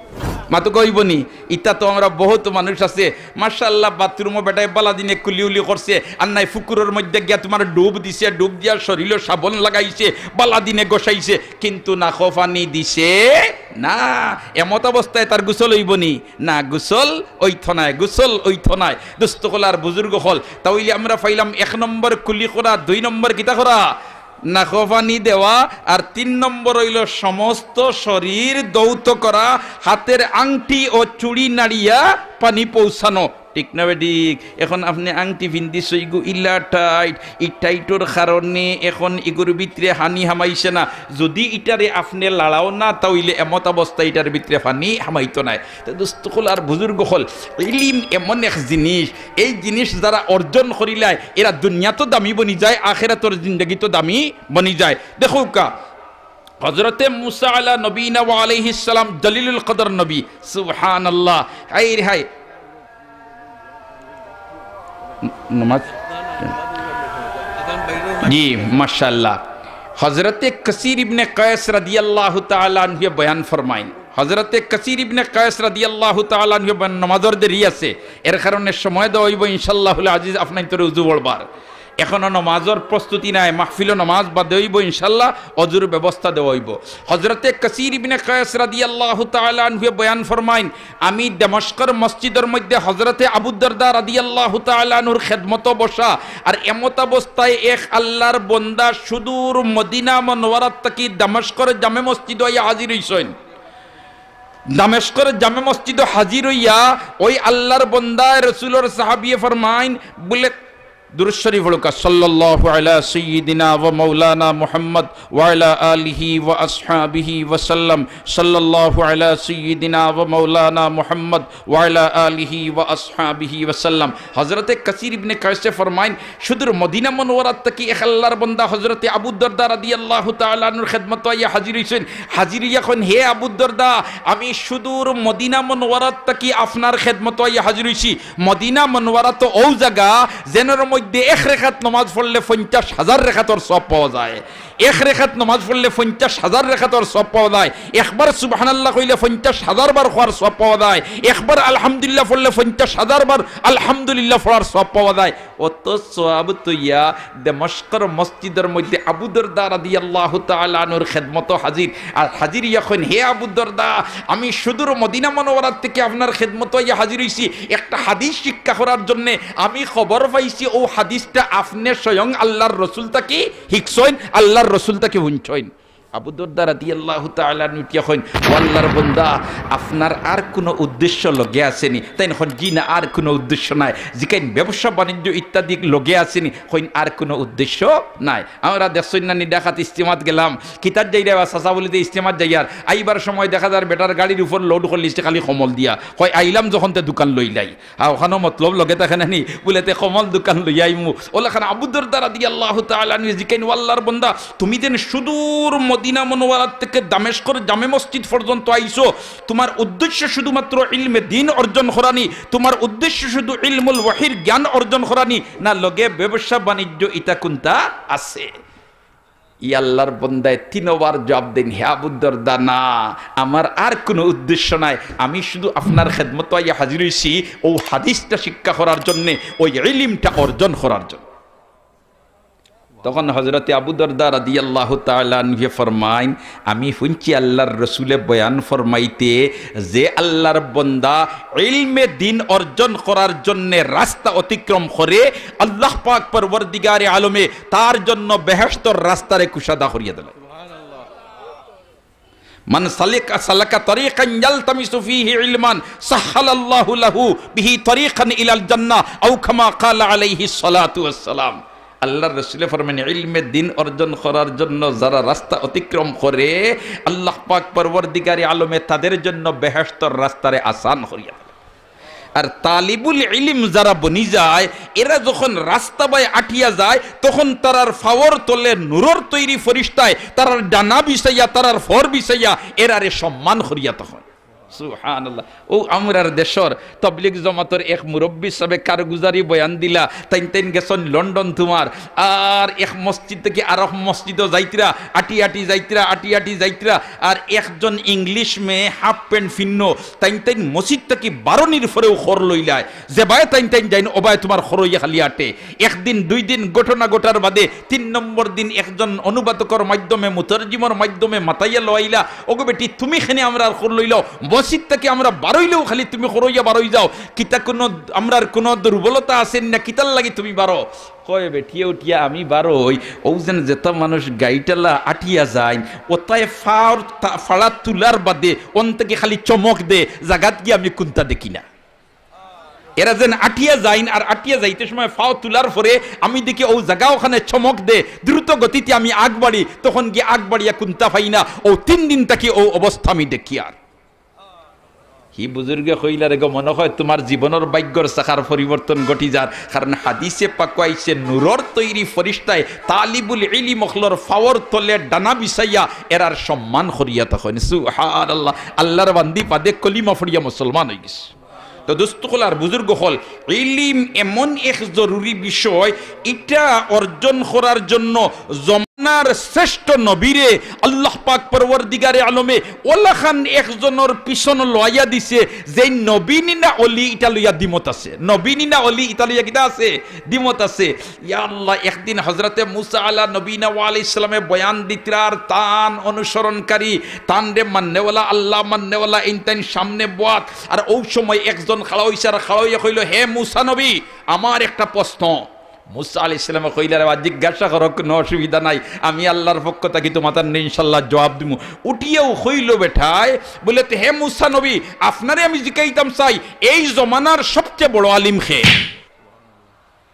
মাতউক্কা, অইবো নি? ইতা তো আমরা বহুত মানুষ আছে, মাশাআল্লাহ, বাথরুমো বেটায় বালা দিনে কুলি উলি করছে, আর নায় পুকুরর মধ্যে গিয়া তুমার ডুব দিছে, ডুব দিয়া শরীলো সাবন লাগাইছে, বালা দিনে গোসাইছে, কিন্তু নাকো পানি দিছে না। এমত অবস্থায় তার গোসল অইবো নি? না, গোসল অইতো নায়, গোসল অইতো নায়। দোস্ত অকল আর বুজুর্গ অকল, তা অইলে আমরা পাইলাম এক নম্বর কুলি করা, দুই নম্বর কিতা করা? নাকো পানি দেওয়া, আর তিন নম্বর অইলো সমস্ত শরীর ধৌত করা, হাতের আংটি ও চুড়ি নাড়িয়া পানি পৌঁছানো। ঠিক না বেঠিক? এখন আপনে আংটি পিন্দিছইন গু, ইলা টাইট, ই টাইটর কারণে এখন ইগুর ভিতরে পানি হামাইছে না। যুদি ইটারে আপনে লাড়াও না, তা অইলে এমত অবস্থা ইটার ভিতরে পানি হামাইতো নায়। তে দোস্ত অকল আর বুজুর্গ অকল, ইলিম এমন এক জিনিস, এই জিনিস যারা অর্জন করিলায়, এরা দুনিয়াত দামি বনি যায়, আখেরাতর জিন্দেগিত দামি বনি যায়। দেখউক্কা, হযরতে মুসা আলা নবীনা ওয়া আলাইহিস সালাম জলিলুল কদর নবী। সুবহানাল্লাহ। হায় রে হায়। নমাজ? জি, মাশাআল্লাহ। হযরতে কাসির ইবনে কায়েস রাদিয়াল্লাহু তাআলা আনহুয়ে বয়ান ফরমাইন। হযরতে কাসির ইবনে কায়েস রাদিয়াল্লাহু তাআলা আনহুয়ে বয়ান, নমাজর দেরি আছে, এর কারণে সময় দেওয়া অইবো ইনশাআল্লাহুল আজিজ আপনাইন্তরে অজু পড়বার। এখনো নমাজর প্রস্তুতি নাই, মাহফিলো নমাজ বাদে অইবো ইনশাআল্লাহ, অজুর ব্যবস্থা দেওয়া অইবো। হযরতে কাসির ইবনে কায়েস রাদিয়াল্লাহু তাআলা আনহুয়ে বয়ান ফরমাইন, আমি দমস্কর মসজিদর মধ্যে হযরতে আবু দারদা রাদিয়াল্লাহু তাআলা আনহুর খেদমতো বসা, আর এমত অবস্থায় এক আল্লার বন্দা সুদূর মদিনা মনোয়ারাত থাকি দমস্কর জামে মসজিদো আইয়া হাজির অইছইন। দমস্কর জামে মসজিদো হাজির অইয়া ওই আল্লার বন্দায় রসুলর সাহাবিয়ে ফরমাইন, বুলে, দুরূদ শরীফ পড়উক্কা, সাল্লাল্লাহু আলা সাইয়্যিদিনা ওয়া মাওলানা মুহাম্মদ ওয়া আলা আলিহি ওয়া আসহাবিহি ওয়া সাল্লাম, সাল্লাল্লাহু আলা সাইয়্যিদিনা ওয়া মাওলানা মুহাম্মদ ওয়া আলা আলিহি ওয়া আসহাবিহি ওয়া সাল্লাম। হযরতে কাসির ইবনে কায়েসে ফরমাইন, সুদূর মদিনা মনোয়ারাত থাকি এক আল্লার বন্দা হযরতে আবু দারদা রাদিয়াল্লাহু তাআলা আনহুর খেদমতো আইয়া হাজির অইছইন। হাজির অইয়া কইন, "হে আবু দারদা, আমি সুদূর মদিনা মনোয়ারাত থাকি আপনার খেদমতো আইয়া হাজির অইছি।" মদিনা মনোয়ারা তো অউ জাগা, যেনর মধ্যে এক রেকাত নমাজ পড়লে পঞ্চাশ হাজার রেকাতর সওয়াব পাওয়া যায়। এক রেকাত নমাজ পড়লে পঞ্চাশ হাজার রেকাতর সওয়াব পাওয়া যায়। একবার সুবহানাল্লাহ কইলে পঞ্চাশ হাজার বার কওয়ার সওয়াব পাওয়া যায়। একবার আলহামদুলিল্লাহ পড়লে পঞ্চাশ হাজার বার আলহামদুলিল্লাহ পড়ার সওয়াব পাওয়া যায়। অত সওয়াব থইয়া দমস্কর মসজিদর মধ্যে আবু দারদা রাদিয়াল্লাহু তাআলা আনহুর খেদমতো হাজির। আর হাজির অইয়া কইন, "হে আবু দারদা, আমি সুদূর মদিনা মনোয়ারাত থাকি আপনার খেদমতো আইয়া হাজির অইছি একটা হাদিস শিক্ষা করার জন্যে। আমি খবর পাইছি অউ হাদিসটা আপনে স্বয়ং আল্লাহর রসুল থাকি হিকছইন, আল্লাহর রসুল থাকি হুনছইন। আবু দরদা রাদিয়াল্লাহু তাআলা আনহু উঠিয়া কইন, "ও আল্লাহর বন্দা, আপনার আর কুনু উদ্দেশ্য লগে আছেনি?" তাইন কইন, "জি না, আর কুনু উদ্দেশ্য নাই।" জিকাইন, "ব্যবসা বাণিজ্য ইত্যাদি লগে আছেনি?" কইন, "আর কুনু উদ্দেশ্য নাই।" আমরা দেখছইন না নি ঢাকাত ইজতেমাত গেলাম, কিতার যাইরায় বা চাচা বুলে তে ইজতেমাত যাইয়ার, আইবার সময় দেখা যার বেটার গাড়ির উপর লোড করলিছে খালি কমল দিয়া, কয়, "আইলাম যখন তে দোকান লইলাই।" হ্যাঁ, অখানও মতলব লগে থাকে না নি? বুলে, "তে কমল দোকান লইয়া আইমু।" অলাখান আবু দরদা রাদিয়াল্লাহু তাআলা আনহু জিকাইন, "ও আল্লাহর বন্দা, তুমি যেন সুদূর মদিনা মুনাওয়ারা থাকি দামেস্কর জামে মসজিদ পর্যন্ত আইছো, তুমার উদ্দেশ্য শুধুমাত্র ইলমে দ্বীন অর্জন করানি, তুমার উদ্দেশ্য শুধু ইলমুল ওহীর জ্ঞান অর্জন করানি, না লগে ব্যবসা বাণিজ্য ইতা কুনতা আছে?" ই আল্লাহর বন্দায় তিনবার জবাব দেইন, "হে আবু দরদা, না, আমার আর কুনু উদ্দেশ্য নাই, আমি শুধু আপনার খেদমতো আইয়া হাজির অইছি অউ হাদিসটা শিক্ষা করার জন্যে, অউ ইলিমটা অর্জন করার জন্য।" তখন হযরতে আবু দরদা রাদিয়াল্লাহু তাআলা আনহু ফরমাইন, "আমি হুনছি আল্লাহর রসুলে বয়ান ফরমাইতে, যে আল্লাহর বন্দা ইলমে দ্বীন অর্জন করার জন্যে রাস্তা অতিক্রম করে, আল্লাহ পাক পরওয়ারদিগারে আলমে তার জন্য বেহেশতর রাস্তারে কুশাদা করিয়া দিলা।" "মান সালিকা, সালাকা তরিকান ইয়ালতামিসু ফীহি ইলমান, সাহহালাল্লাহু লাহু বিহি তরিকান ইলাল জান্নাহ, আও কামা ক্বালা আলাইহিস সালাতু ওয়াস সালাম।" আল্লাহর রসুলে ফরমাইন, ইলমে দ্বীন অর্জন করার জন্য যারা রাস্তা অতিক্রম করে, আল্লাহ পাক পরওয়ারদিগারে আলমে তাদের জন্য বেহেশতর রাস্তারে আসান করিয়া দেন। আর তালিবুল ইলিম যারা বনি যায়, এরা যখন রাস্তা বায় আটিয়া যায়, তখন তারার ফাওর তলে নূরর তৈরি ফিরিস্তায়, তারার ডানা বিছাইয়া, তারার ফর বিছাইয়া, এরারে সম্মান করিয়া তখন। সুবহানাল্লাহ। অউ আমরার দেশর তবলিগ জমাতর এক মুরব্বি সাবে কারগুজারি বয়ান দিলা, তাইন তাইন গেছইন লন্ডন তুমার, আর এক মসজিদ থাকি আরক মসজিদো যাইতরা, আটি আটি যাইতরা, আটি আটি যাইতরা, আর একজন ইংলিশ মেয়ে হাফ প্যান্ট ফিন্নো, তাইন তাইন মসজিদ থাকি বারনির পরেও খর লইলায়, যেবায় তাইন তাইন যাইন, ওবায় তুমার খর অইয়া খালি আটে। একদিন দুই দিন ঘটনা ঘটার বাদে তিন নম্বর দিন একজন অনুবাদকর মাধ্যমে, মুতারজিমর মাধ্যমে মাতাইয়া লওয়াইলা, "ওগো বেটি, তুমি কেনে আমরার খর লইলাও? মসজিদ থাকি আমরা বারইলেও খালি তুমি খর অইয়া বারই যাও। কিতা কুনু আমরার কুনু দুর্বলতা আছে না? কিতার লাগি তুমি বারো?" কয় বেটিয়ে উঠিয়া, "আমি বারই, অউ যেন যেতা মানুষ গাড়িটালা আটিয়া যাইন, ওতায় ফাড় তা-, ফাড়া তুলার বাদে অন থাকি খালি চমক দে, জাগাত গিয়া আমি কুন্তা দেখি না।" এরা যেন আটিয়া যাইন, আর আটিয়া যাইতে সময় ফাও তুলার পরে আমি দেখি অউ জাগা অখানে চমক দে, দ্রুত গতিতে আমি আগ বাড়ি, তখন গিয়া আগ বাড়িয়া কুন্তা পাই না। অউ তিন দিন থাকি অউ অবস্থা আমি দেখিয়ার। হি বুজুর্গে কইলা, "রে গো, মনো অয় তুমার জীবনর ভাগ্যর চাকার পরিবর্তন ঘটি যার, কারণ হাদিসে পাকো আইছে, নূরর তৈরি ফিরিস্তায় তালিবুল ইলিম অকলর ফাওর তলে ডানা বিছাইয়া এরার সম্মান করিয়া থাকইন।" সুবহানাল্লাহ। আল্লাহর বান্দি বাদে কলিমা পড়িয়া মুসলমান অইগেছে। তো দোস্ত অকল আর বুজুর্গ অকল, ইলিম এমন এক জরুরি বিষয়, ইটা অর্জন করার জন্য জমানার শ্রেষ্ঠ নবীরে আল্লাহ পাক পরওয়ারদিগারে আলমে অলাখান একজনর পিছন লওয়াইয়া দিছে, যেইন নবী নি না অলি ইটা লইয়া দ্বিমত আছে। নবী নি না অলি ইটা লইয়া কিতা আছে? দ্বিমত আছে। ইয়া আল্লাহ, একদিন হজরতে মুসা আলা নবীনা ওয়া আলাইহিস সালামে বয়ান দিতরা, আর তান অনুসরণকারী, তানরে মাননেওয়ালা, আল্লাহ মাননেওয়ালা, ইন তাইন সামনে বওয়াত। আর অউ সময় একজন খাড়া অইছে, আর খাড়া অইয়া কইলো, "হে মুসা নবী, আমার একটা প্রশ্ন।" মুসা আলাইহিস সালামে কইলা, "রে বা, জিজ্ঞাসা করো, কুনু অসুবিধা নাই, আমি আল্লাহর পক্ষ থাকি তুমাতারে ইনশাআল্লাহ জবাব দিমু।" উঠিয়াউ কইলো বেটায়, বুলে, "তে হে মুসা নবী, আপনারে আমি জিকাইতাম চাই, এই জমানার সবচেয়ে বড় আলিম কে?"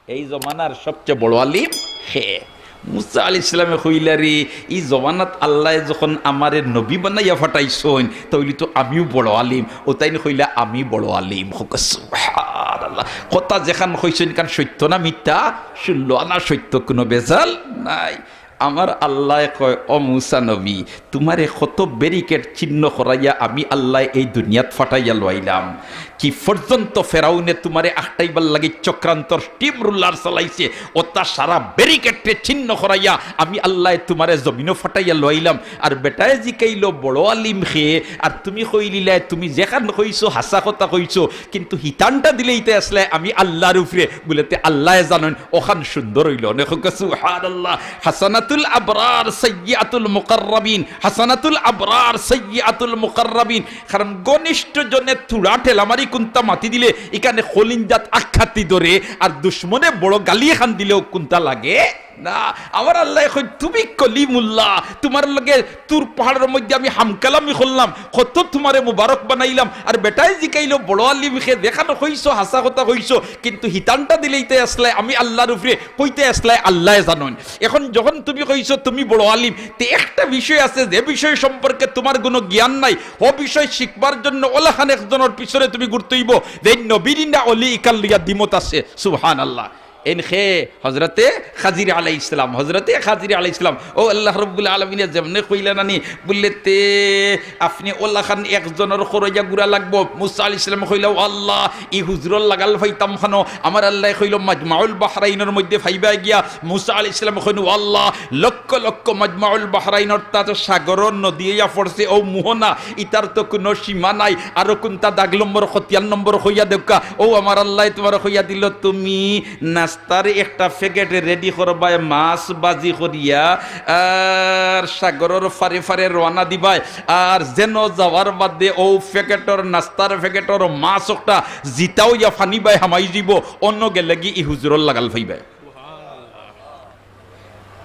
এই জমানার সবচেয়ে বড় আলিম কে? মুসা আলাইহিস সালামে কইলা, "রে, ই জমানাত আল্লায় যখন আমারে নবী বানাইয়া পাঠাইছইন, তা অইলে তো আমিও বড় আলিম।" অউ তাইন কইলা, "আমি বড় আলিম।" কউক্কা সুবহানাল্লাহ। কথা যেখান কইছইন, ইখান সত্য না মিথ্যা? শুনলো না, সত্য, কুনু ভেজাল নাই। আমার আল্লায় কয়, "ও মুসা নবী, তুমারে কত ব্যারিকেড ছিন্ন করাইয়া আমি আল্লায় এই দুনিয়াত পাঠাইয়া লওয়াইলাম। কি পর্যন্ত ফেরাউনে তুমারে আটকাইবার লাগি চক্রান্তর টিম রুলার চালাইছে, অতা সারা ব্যারিকেডরে ছিন্ন করাইয়া আমি আল্লায় তুমারে জমিনো পাঠাইয়া লওয়াইলাম।" আর বেটায় জিকাইলো, "বড় আলিম কে?" আর তুমি কইলিলায়, "তুমি যেখান কইছো, হাছা কথা কইছো, কিন্তু হিতানটা দিলে ইতা আসলে আমি আল্লাহর উপরে।" বুলে, "তে আল্লায় জানইন।" অখান সুন্দর অইলো। অনেক কউক্কা সুবহানাল্লাহ। হাসানাত হাসানাতুল আবরার সাইয়্যিআতুল মুকাররাবিন, হাসানাতুল আবরার সাইয়্যিআতুল মুকাররাবিন। কারণ ঘনিষ্ঠ জনে থুড়া ঠেলামারি কুন্তা মাতি দিলে ইখানে কলিজাত আঘাতি ধরে, আর দুশমনে বড় গালি খান দিলেও কুন্তা লাগে না। আমার আল্লায় কইন, "তুমি কলিমুল্লাহ, তুমার লগে তুর পাহাড়র মধ্যে আমি হামকালামি করলাম, কত তুমারে মুবারক বানাইলাম।" আর বেটায় জিকাইলো, "বড় আলিম কে, যেখান কইছো হাছা কথা কইছো, কিন্তু হিতানটা দিলে ইতায় আছলায় আমি আল্লার উপরে, কইতায় আছলায় আল্লায় জানইন।" এখন যখন তুমি কইছো তুমি বড় আলিম, তে একটা বিষয় আছে, যে বিষয় সম্পর্কে তুমার কুনু জ্ঞান নাই, অউ বিষয় শিখবার জন্য অলাখান একজনর পিছনে তুমি ঘুরতে অইবো, যে নবীর না অলি ইখান লইয়া দ্বিমত আছে। সুবহানাল্লাহ। এইন কে? হজরতে খাজির আলাইহিস সালাম, হজরতে খাজির আলাইহিস সালাম। অউ আল্লাহ রাব্বুল আলামিনে যেমনে কইলা নানি, বুলে, "তে আপনে অলাখান একজনর করইয়া ঘুরা লাগবো।" মুসা আলাইহিস সালামে কইলা, "ও আল্লাহ, ই হুজুরর লাগাল পাইতাম খানো?" আমার আল্লায় কইলো, "মাজমাউল বাহরাইনর মধ্যে পাইবায় গিয়া।" মুসা আলাইহিস সালামে কইন, "ও আল্লাহ, লক্ষ লক্ষ মাজমাউল বাহরাইন, অর্থাৎ সাগরর নদী অইয়া পড়ছে অউ মোহনা, ইতার তো কুনু সীমা নাই, আরো কুন্তা দাগ নম্বর, খতিয়ান নম্বর কইয়া দেউক্কা।" অউ আমার আল্লায় তুমারে কইয়া দিলো, তুমি নাস্তার একটা প্যাকেট রেডি করবায়, মাছ ভাজি করিয়া, আর সাগরর ফারে ফারে রওয়ানা দিবায়, আর যেন যাওয়ার বাদে অউ প্যাকেটর, নাস্তার প্যাকেটর মাছ একটা জিতা অইয়া ফানি বায় হামাই যিবো, অনো গেলেগি ই হুজুরর লাগাল পাইবায়।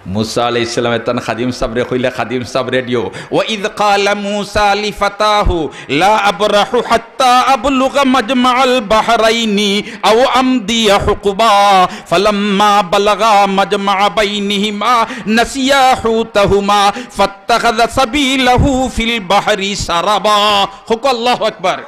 মুসা আলাইহিস সালামে তান খাদিম সাবরে কইলা, খাদিম সাব রেডিও, "ওয়া ইয ক্বালা মুসা লিফাতাহু লা আবরাহু হাত্তা আবলুগা মাজমাআল বাহরাইনি আও আমদিয়া হুকুবা, ফালাম্মা বালাগা মাজমাআ বাইনিহিমা নাসিয়া হুতাহুমা ফাত্তাখাযা সাবিলাহু ফিল বাহরি সারাবা।" কউক্কা আল্লাহু আকবার।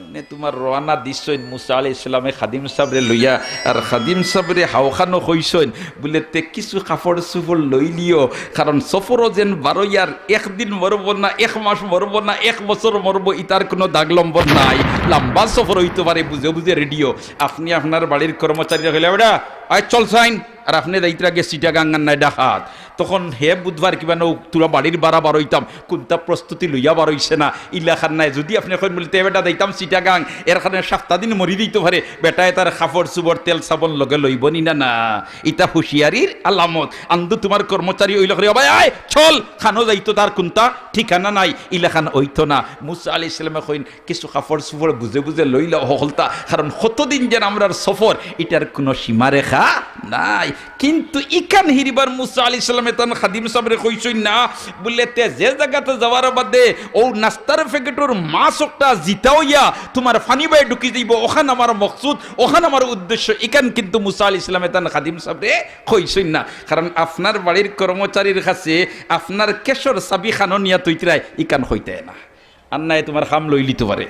এমনে তুমার রওয়ানা দিছইন মুসা আলাইহিস সালামে খাদিম সাবরে লইয়া, আর খাদিম সাবরে হাওখানো কইছইন, বুলে, "তে কিছু কাপড় চুপড় লইলিও, কারণ সফরো যেন বারইয়ার একদিন মরবো না, এক মাস মরবো না, এক বছর মরবো, ইতার কুনু দাগ নম্বর নাই, লাম্বা সফর অইতো পারে, বুঝে বুঝে রেডিও।" আপনে আপনার বাড়ির কর্মচারীরে কইলা, "বেটা, আয় চল চাইন।" আর আপনে যাইতরা গিয়া চিটাগাং আর নায় ঢাকাত। তখন হে বুধবার কিবা নৌ তুরা বাড়ির বারা বারইতাম, কুন্তা প্রস্তুতি লইয়া বারইছে না, ইলাখান নায়। যুদি আপনে কইন বুলে, "তে বেটা যাইতাম চিটাগাং, এর কারণে সাপ্তা দিন মরি দিতো পারে", বেটায় তার কাপড় চুপড় তেল সাবন লগে লইবো নি না? না, ইতা হুঁশিয়ারির আলামত। আন্দু তুমার কর্মচারী অইলো করি, "ও ভাই, আয়, চল, খানো যাইতো, তার কুন্তা ঠিকানা নাই", ইলাখান অইতো না। মুসা আলাইহিস সালামে কইন, কিছু কাপড় চুপড় বুঝে বুঝে লইলাও হকলতা, কারণ কতদিন যেন আমরার সফর, ইটার কুনু সীমারেখা নাই। কিন্তু ইখান হিরিবার মুসা আলাইহিস সালামে তান খাদিম সাবরে কইছইন না, বুলে, "তে যে জাগাত যাওয়ার বাদে অউ নাস্তার প্যাকেটর মাছ একটা জিতা অইয়া তুমার ফানি বায় ঢুকি যাইবো, অখান আমার মকসুদ, অখান আমার উদ্দেশ্য।" ইখান কিন্তু মুসা আলাইহিস সালামে তান খাদিম সাবরে কইছইন না, কারণ আপনার বাড়ির কর্মচারীর কাছে আপনার কেশর চাবি খানো নিয়া থইতরায়, ইখান কইতায় না। আর নায় তুমার কাম লইলিতো পারে।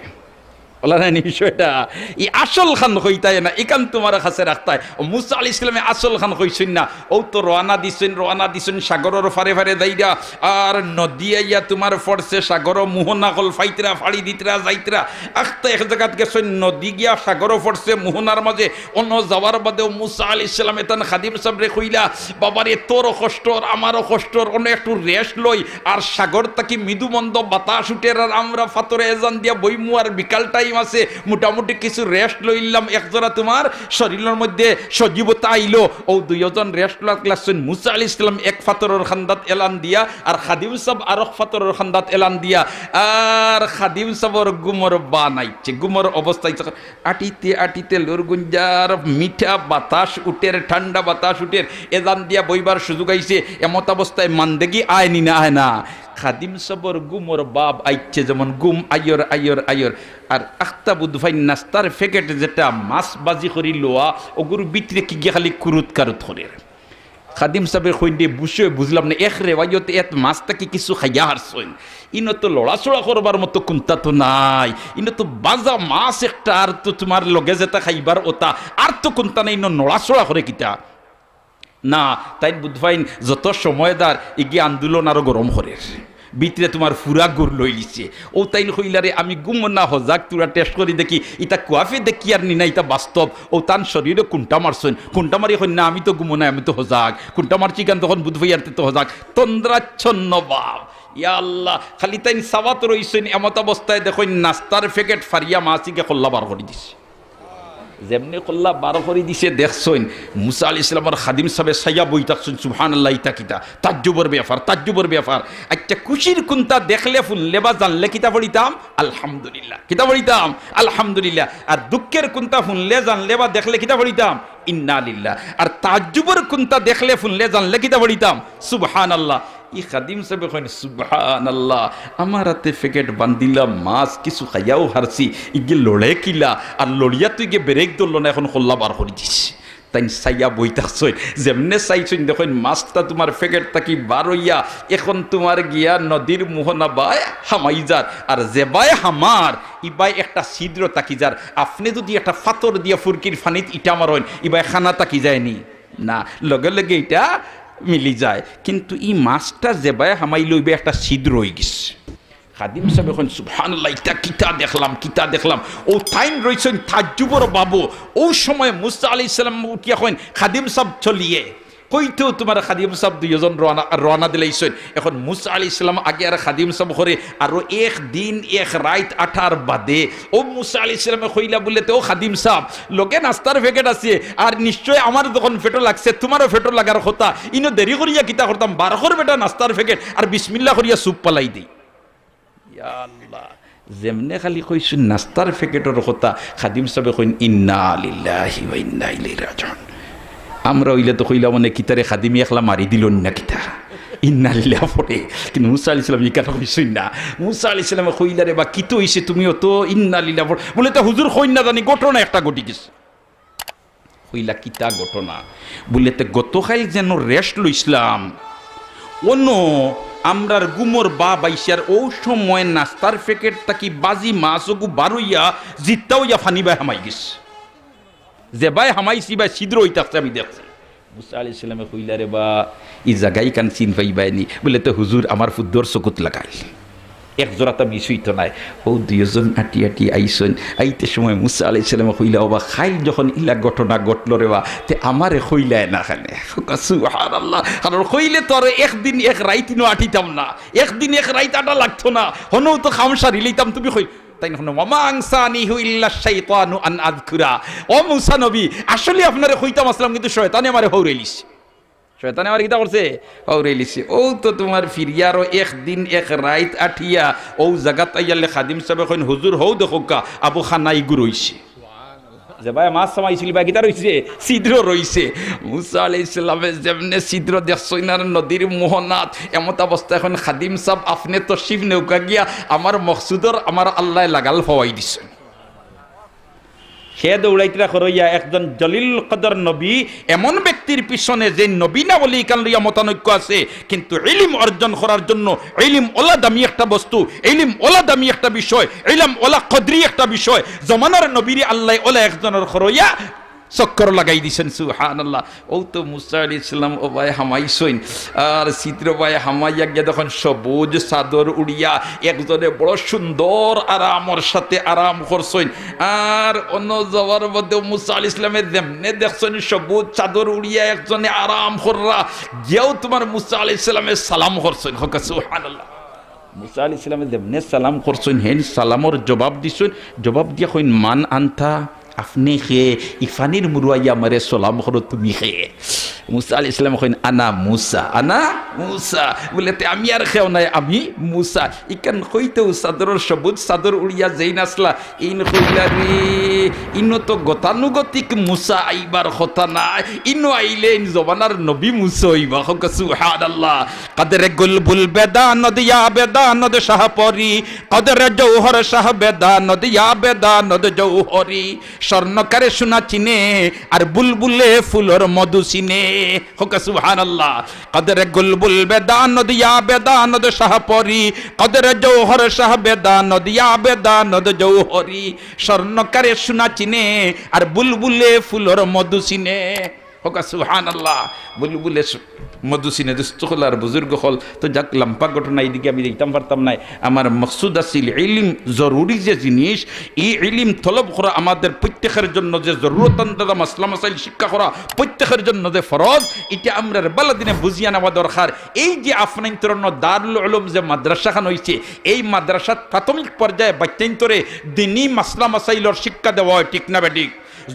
অলা নায় নি বিষয়টা? ই আসল খান কইতায় না, ইখান তুমার কাছে রাখতায়। অউ মুসা আলাইহিস সালামে আসল খান কইছইন না। অউ তো রওয়ানা দিছইন, রওয়ানা দিছইন, সাগরর ফারে ফারে যাইরা, আর নদী আইয়া তুমার পড়ছে, সাগরো মোহনা অকল ফাইতরা, ফাড়ি দিতরা, যাইতরা। আখতা এক জাগাত গেছইন, নদী গিয়া সাগরো পড়ছে, মোহনার মাঝে। অনো যাওয়ার বাদেও মুসা আলাইহিস সালামে তান খাদিম সাবরে কইলা, "বাবারে, তোরও কষ্টর, আমারও কষ্টর, অনো একটু rest লই।" আর সাগর থাকি মৃদু মন্দ বাতাস উঠের, আর আমরা ফাতরে এজান দিয়া বইমু, আর বিকাল time আছে, মোটামুটি কিছু rest লইলাম। একজরা তুমার শরীরর মধ্যে সজীবতা আইলো। অউ দুইওজন rest লইয়া লাগছইন। মুসা আলাইহিস সালাম এক ফাতরর কান্দাত এলান দিয়া, আর খাদিম সাব আরক ফাতরর কান্দাত এলান দিয়া, আর খাদিম সাবর ঘুমর বান আইছে, ঘুমর অবস্থা আইছে। আটিতে আটিতে লুরগুঞ্জার মিঠা বাতাস উঠের, ঠান্ডা বাতাস উঠের, এজান দিয়া বইবার সুযোগ আইছে। এমতাবস্থায় মান্দেগি আয় নি না, আয় না? খাদিম সাবর ঘুমর বাব আইছে, যেমন ঘুম আইয়র, আইয়র, আইয়র। আর আখতা বুধ ভাই নাস্তার প্যাকেট যেটা মাছ ভাজি করি লওয়া, অগুর ভিতরে কিগিয়ে খালি কুরুত কারুত করের। খাদিম সাবে কইন দে, বুঝলাম না, এক রেওয়ায়তে এত মাছ থাকি কিছু খাইয়া হারছইন, ইনো তো লড়াচড়া করবার মতো কুন্তা তো নাই, ইনো তো বাজা মাছ একটা, আর তো তুমার লগে যেটা খাইবার ওটা, আর তো কুন্তা নাই, ইনো নড়াচড়া করে কিতা? না, তাইন বুধ ভাইন যত সময় দার ইগি আন্দোলন আরো গরম করের। ভিতরে তুমার ফুরা গুর লইলিছে। অউ তাইন কইলা রে, আমি ঘুমো না হজাগ, তুরা test করি দেখি, ইতা কুয়াফে দেখি আর নি না, ইতা বাস্তব। অউ তান শরীরে কুন্টা মারছইন, কুন্টা মারি কইন না, আমি তো ঘুমো না, আমি তো হজাগ। কুন্টা মারছি কেন তখন বুধ ভাইয়ার তে তো হজাগ। তন্দ্রাচ্ছন্ন ভাব। ইয়া আল্লাহ, খালি তাইন সাবাত রইছইন, এমত অবস্থায় দেখইন নাস্তার প্যাকেট ফারিয়া মাছিকে কল্লা বার করি দিছে। যেমনে কল্লা বার করি দিছে দেখছইন, মুসা আলাইহিস সালামর খাদিম সাবে চাইয়া বই থাকছইন, "সুবহানাল্লাহ, ইতা কিতা?" তাজ্জুবর ব্যাপার, তাজ্জুবর ব্যাপার। আচ্ছা, খুশির কুন্তা দেখলে হুনলে বা জানলে কিতা পড়িতাম? আলহামদুলিল্লাহ। কিতা পড়িতাম? আলহামদুলিল্লাহ। আর দুঃখের কুন্তা হুনলে জানলে বা দেখলে কিতা পড়িতাম? ইন্না লিল্লাহ। আর তাজ্জুবর কুন্তা দেখলে হুনলে জানলে কিতা পড়িতাম? সুবহানাল্লাহ। ই খাদিম সাবে কইন, "সুবহানাল্লাহ, আমার আতে প্যাকেট বান্ধিলা, মাছ কিছু খাইয়াও হারছি, ইগে লড়ে কিলা, আর লড়িয়া তো ইগে ব্রেক ধরলো না, এখন কল্লা বার করি দিছে।" তাইন চাইয়া বই থাকছইন, যেমনে চাইছইন দেখইন মাছটা তুমার প্যাকেট থাকি বার অইয়া এখন তুমার গিয়া নদীর মোহনা বায় হামাই যার, আর যে বায় হামার, ই বায় একটা ছিদ্র থাকি যার। আপনে যুদি একটা ফাতর দিয়া ফুরকির পানিত ইটা মারইন, ই বায় খানা থাকি যায়নি? না, লগে লগে ইটা মিলি যায়। কিন্তু ই মাছটা যে বায় হামাইলো, ই বায় একটা ছিদ্র অইগেছে। খাদিম সাবে কইন, "সুবহানাল্লাহ, ইতা কিতা দেখলাম, কিতা দেখলাম।" অউ তাইন রইছইন তাজ্জুবর বাবু। অউ সময় মুসা আলাইহিস সালাম উঠিয়া কইন, "খাদিম সাব চলিয়ে।" কইতেউ তুমার খাদিম সাব দুইজন রওয়ানা, রওয়ানা দিলাইছইন। এখন মুসা আলাইহিস সালাম আগে আর খাদিম সাব করে আরো এক দিন এক রাইত আটার বাদে অউ মুসা আলাইহিস সালামে কইলা বুলে, "তে ও খাদিম সাব, লগে নাস্তার প্যাকেট আছে, আর নিশ্চয় আমার যখন পেটো লাগছে, তুমারও পেটো লাগার কথা, ইনো দেরি করিয়া কিতা করতাম, বার কর বেটা নাস্তার প্যাকেট, আর বিসমিল্লাহ করিয়া সুপ ফালাই দেই।" ইয়া আল্লাহ, যেমনে খালি কইছইন নাস্তার প্যাকেটর কথা, খাদিম সাবে কইন, "ইন্না লিল্লাহি ওয়া ইন্না ইলাইহি রাজিউন।" আমরা অইলে তো কইলাম, মানে, "কিতারে খাদিমি একলা মারি দিল না কিতা?" ইন্না লিল্লাহ পড়ে। কিন্তু মুসা আলাইহিস সালাম ইখান কইছইন না। মুসা আলাইহিস সালামে কইলা, "রে বা, কিতা অইছে, তুমি অত ইন্না লিল্লাহ পড়ো?" বুলে, "তে হুজুর কইন না জানি, ঘটনা একটা ঘটি গেছে।" কইলা, "কিতা ঘটনা?" বুলে, "তে গতকাইল যেন রেস্ট লইছলাম, অনো আমরার ঘুমর বাপ আইছে, আর অউ সময় নাস্তার প্যাকেট থাকি বাজি মাছ অগু বার অইয়া জিত্তা অইয়া পানি বায় হামাই গেছে। যে বায় হামাইছে, ই বায় ছিদ্র অই থাকছে, আমি দেখছি।" মুসা আলাইহিস সালামে কইলা, "রে বা, ই জাগা ইখান চিন পাইবায়নি?" বুলে, "তে হুজুর, আমার ফুদ্দর চকুত লাগাইল।" এক জোড়াতা মিস অইতো নায়। অউ দুইজন আটি আটি আইছইন। আইতে সময় মুসা আলাইহিস সালামে কইলা, "ও বা, কাইল যখন ইলা ঘটনা ঘটলো রে বা, তে আমারে কইলায় না কেনে?" সুবহানাল্লাহ। কারণ কইলে তো আর একদিন এক রাইত ইনো আটিতাম না, একদিন এক রাইত আটা লাগতো না, হনউ তো কাম সারি লইতাম। তুমি কই তাইন কইন, "ওয়া মা আনসানিহু ইল্লা শাইতানু আন আযকুরা।" ও মুসা নবী, আসলে আপনারে কইতাম আছলাম, কিন্তু শয়তানে আমারে হৌরাইলিছে। শয়তানে আমারে কিতা করছে? হৌরাইলিছে। অউ তো তুমার ফিরিয়া আরো একদিন এক রাইত আটিয়া অউ জাগাত আইয়ালে খাদিম সাবে কইন, "হুজুর, হউ দেখউক্কা, আবু খানা ইগু রইছে।" যে বায় মাছ হামাইছিল, ই বায় কিতা রইছে? ছিদ্র রইছে। মুসা আলাইহিস সালামে যেমনে ছিদ্র দেখছইন আর নদীর মোহনাত, এমত অবস্থা এখন খাদিম সাব, আপনে তশরিফ নেউক্কা গিয়া, আমার মকসুদর আমার আল্লায় লাগাল ফাওয়াই দিছইন। হে দৌড়াইতরা করইয়া একজন জলিল কদর নবী, এমন ব্যক্তির পিছনে যে নবী না বলি ইখান লইয়া মতানৈক্য আছে, কিন্তু ইলিম অর্জন করার জন্য ইলিম অলা দামি একটা বস্তু, ইলিম অলা দামি একটা বিষয়, ইলিম অলা কদরি একটা বিষয়। জমানার নবীরে আল্লায় অলা একজনর করইয়া চক্কর লাগাই দিছইন, সুবহানাল্লাহ। অউ তো মুসা আলাইহিস সালাম ও বায় হামাইছইন, আর ছিদ্র বায় হামাইয়া গিয়া দেখইন সবুজ চাদর উড়িয়া একজনে বড় সুন্দর আরামর সাথে আরাম করছইন। আর অনো যাওয়ার বাদে মুসা আলাইহিস সালামে যেমনে দেখছইন সবুজ চাদর উড়িয়া একজনে আরাম কররা, গিয়াউ তুমার মুসা আলাইহিস সালামে সালাম করছইন। কউক্কা সুবহানাল্লাহ। মুসা আলাইহিস সালামে যেমনে সালাম করছইন, হেন সালামর জবাব দিছইন, জবাব দিয়া কইন, "মান আনতা?" আপনে কে? ই পানির মুরুয়াইয়া আমারে সালাম করো, তুমি কে? মুসা আলাইহিস সালামে কইন, "আনা মুসা, আনা মুসা।" বুলে, "তে আমি আর কেউ নায়, আমি মুসা।" ইখান কইতেউ চাদরর সবুজ চাদর উড়িয়া যেইন আছলা, এইন কইলা, "রে, ইনো তো গতানুগতিক মুসা আইবার কথা নায়, ইনো আইলে ইন জমানার নবী মুসা অইবা।" কউক্কা সুবহানাল্লাহ। কদরে গুলবুল বেদানদ ইয়া বেদানদ শাহপরি, কদরে জৌহর শাহ বেদানদ ইয়া বেদানদ জৌহরি। স্বর্ণকারে সোনা চিনে, আর বুলবুলে ফুলর মধু চিনে। কউক্কা সুবহানাল্লাহ। কদরে গুলবুল বেদানদ ইয়া বেদানদ শাহপরি, কদরে জৌহর শাহ বেদানদ ইয়া বেদানদ জৌহরি। স্বর্ণকারে সোনা চিনে, আর বুলবুলে ফুলর মধু চিনে। কউক্কা সুবহানাল্লাহ। বুলবুলে সু-, মধু চিনে। দুস্ত অকল আর বুজুর্গ অকল, তো যাক, লম্বা ঘটনা, ইদিকে আমি যাইতাম পারতাম নায়। আমার মকসুদ আছিল ইলিম জরুরি যে জিনিস, ই ইলিম তলব করা আমাদের প্রত্যেকের জন্য যে জরুরত আন্দাজা মাসলা মাসাইল শিক্ষা করা প্রত্যেকের জন্য যে ফরজ, ইটা আমরার ভালা দিনে বুঝিয়া নেওয়া দরকার। এই যে আপনাইন্তর দারুল উলুম যে মাদ্রাসাখান অইছে, এই মাদ্রাসাত প্রাথমিক পর্যায়ে বাচ্চাইন্তরে দিনি মাসলা মাসাইলর শিক্ষা দেওয়া অয়, ঠিক না বেঠিক?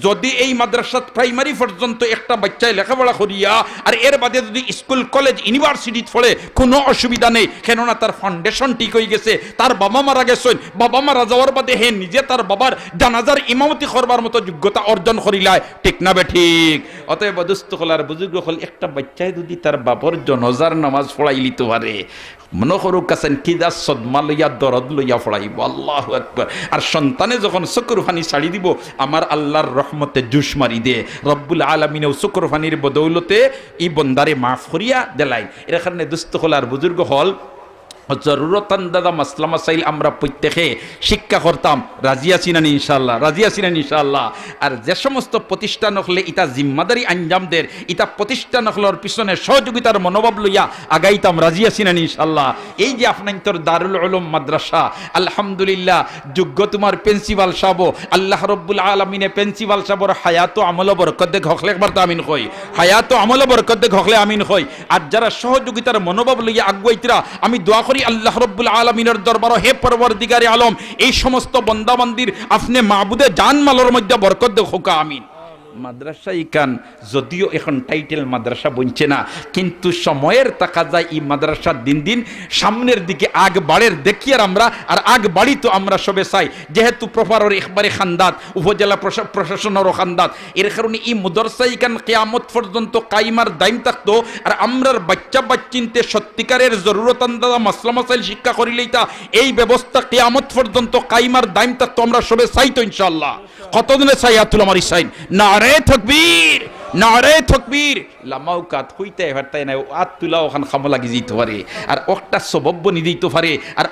যদি এই মাদ্রাসাত প্রাইমারি পর্যন্ত একটা বাচ্চায় লেখাপড়া করিয়া আর এর বাদে যদি স্কুল, কলেজ, ইউনিভার্সিটিত পড়ে, কোনো অসুবিধা নেই, কেননা তার ফাউন্ডেশন ঠিক হয়ে গেছে, তার বাবা মারা গেছেন, বাবা মারা যাওয়ার বাদে হে নিজে তার বাবার জানাজার ইমামতি করবার মতো যোগ্যতা অর্জন করিলায়, ঠিক না বেঠিক? অতএব দোস্ত অকল আর বুজুর্গ অকল, একটা বাচ্চায় যদি তার বাবার জানাজার নামাজ পড়াইলিতো পারে, মনো করুক্কা চাইন কিতা সদমা লইয়া, দরদ লইয়া পড়াইবো, আল্লাহু আকবার। আর সন্তানে যখন চকুর পানি ছাড়ি দিবো, আমার আল্লাহর রহমতে জুশ মারি দে, রব্বুল আলামিনেও চকুর পানির বদৌলতে ই বন্দারে মাফ করিয়া দিলাইন। এর কারণে দোস্ত অকল আর বুজুর্গ অকল, জরুরত আন্দাজা মাসলা মাসাইল আমরা প্রত্যেকে শিক্ষা করতাম। রাজি আছি না নি ইনশাআল্লাহ? রাজি আছি না নি ইনশাআল্লাহ? আর যে সমস্ত প্রতিষ্ঠান অকলে ইতা জিম্মাদারি আঞ্জাম দের, ইতা প্রতিষ্ঠান অকলর পিছনে সহযোগিতার মনোভাব লইয়া আগাইতাম। রাজি আছি না নি ইনশাআল্লাহ? এই যে আপনাইন্তর দারুল উলুম মাদ্রাসা, আলহামদুলিল্লাহ, যোগ্য তোমার প্রিন্সিপাল সাহেব, আল্লাহ রব্বুল আলামিনে প্রিন্সিপাল সাহেবর হায়াত ও আমল বরকত দেখ, হকলে একবার তো আমিন কই। হায়াত ও আমল বরকত দেখ, হকলে আমিন কই। আর যারা সহযোগিতার মনোভাব লইয়া আগুয়াইতরা, আমি দোয়া করি আল্লাহ রব্বুল আলামিনের দরবারো, হে পরওয়ারদিগারে আলম, এই সমস্ত বন্দাবান্দির আপনে মাবুদে জান মালর মধ্যে বরকত দেখ, হকা আমিন। মাদ্রাসা ইখান যদিও এখন টাইটেল মাদ্রাসা বনছে না, কিন্তু সময়ের তাকাজায় ই মাদ্রাসা দিন দিন সামনের দিকে আগ বাড়ের দেখি আর আমরা, আর আগ বাড়ি তো আমরা সবে চাই। যেহেতু প্রপারর একবারে খান্দাত, উপজেলা প্রশা-, প্রশাসনরও খান্দাত, এর কারণে ই মাদ্রাসা ইখান কিয়ামত পর্যন্ত কাইম আর দাইম থাকতো। আর আমরার বাচ্চা বাচ্চিন্তে সত্যিকারের জরুরত আন্দাজা মাসলা মাসাইল শিক্ষা করিলেইতা, এই ব্যবস্থা কিয়ামত পর্যন্ত কাইম আর দাইম থাকতো, আমরা সবে চাই তো ইনশাআল্লাহ। কতজনে চাই? আতুল আমার ইসাইন। নারে তকবীর, নারে তকবীর। লামাউকাত কইতায় পারতায় না, আত তুলা ওখান খামো লাগি যাইতো পারে, আর একটা সবব বনি যাইতো পারে, আর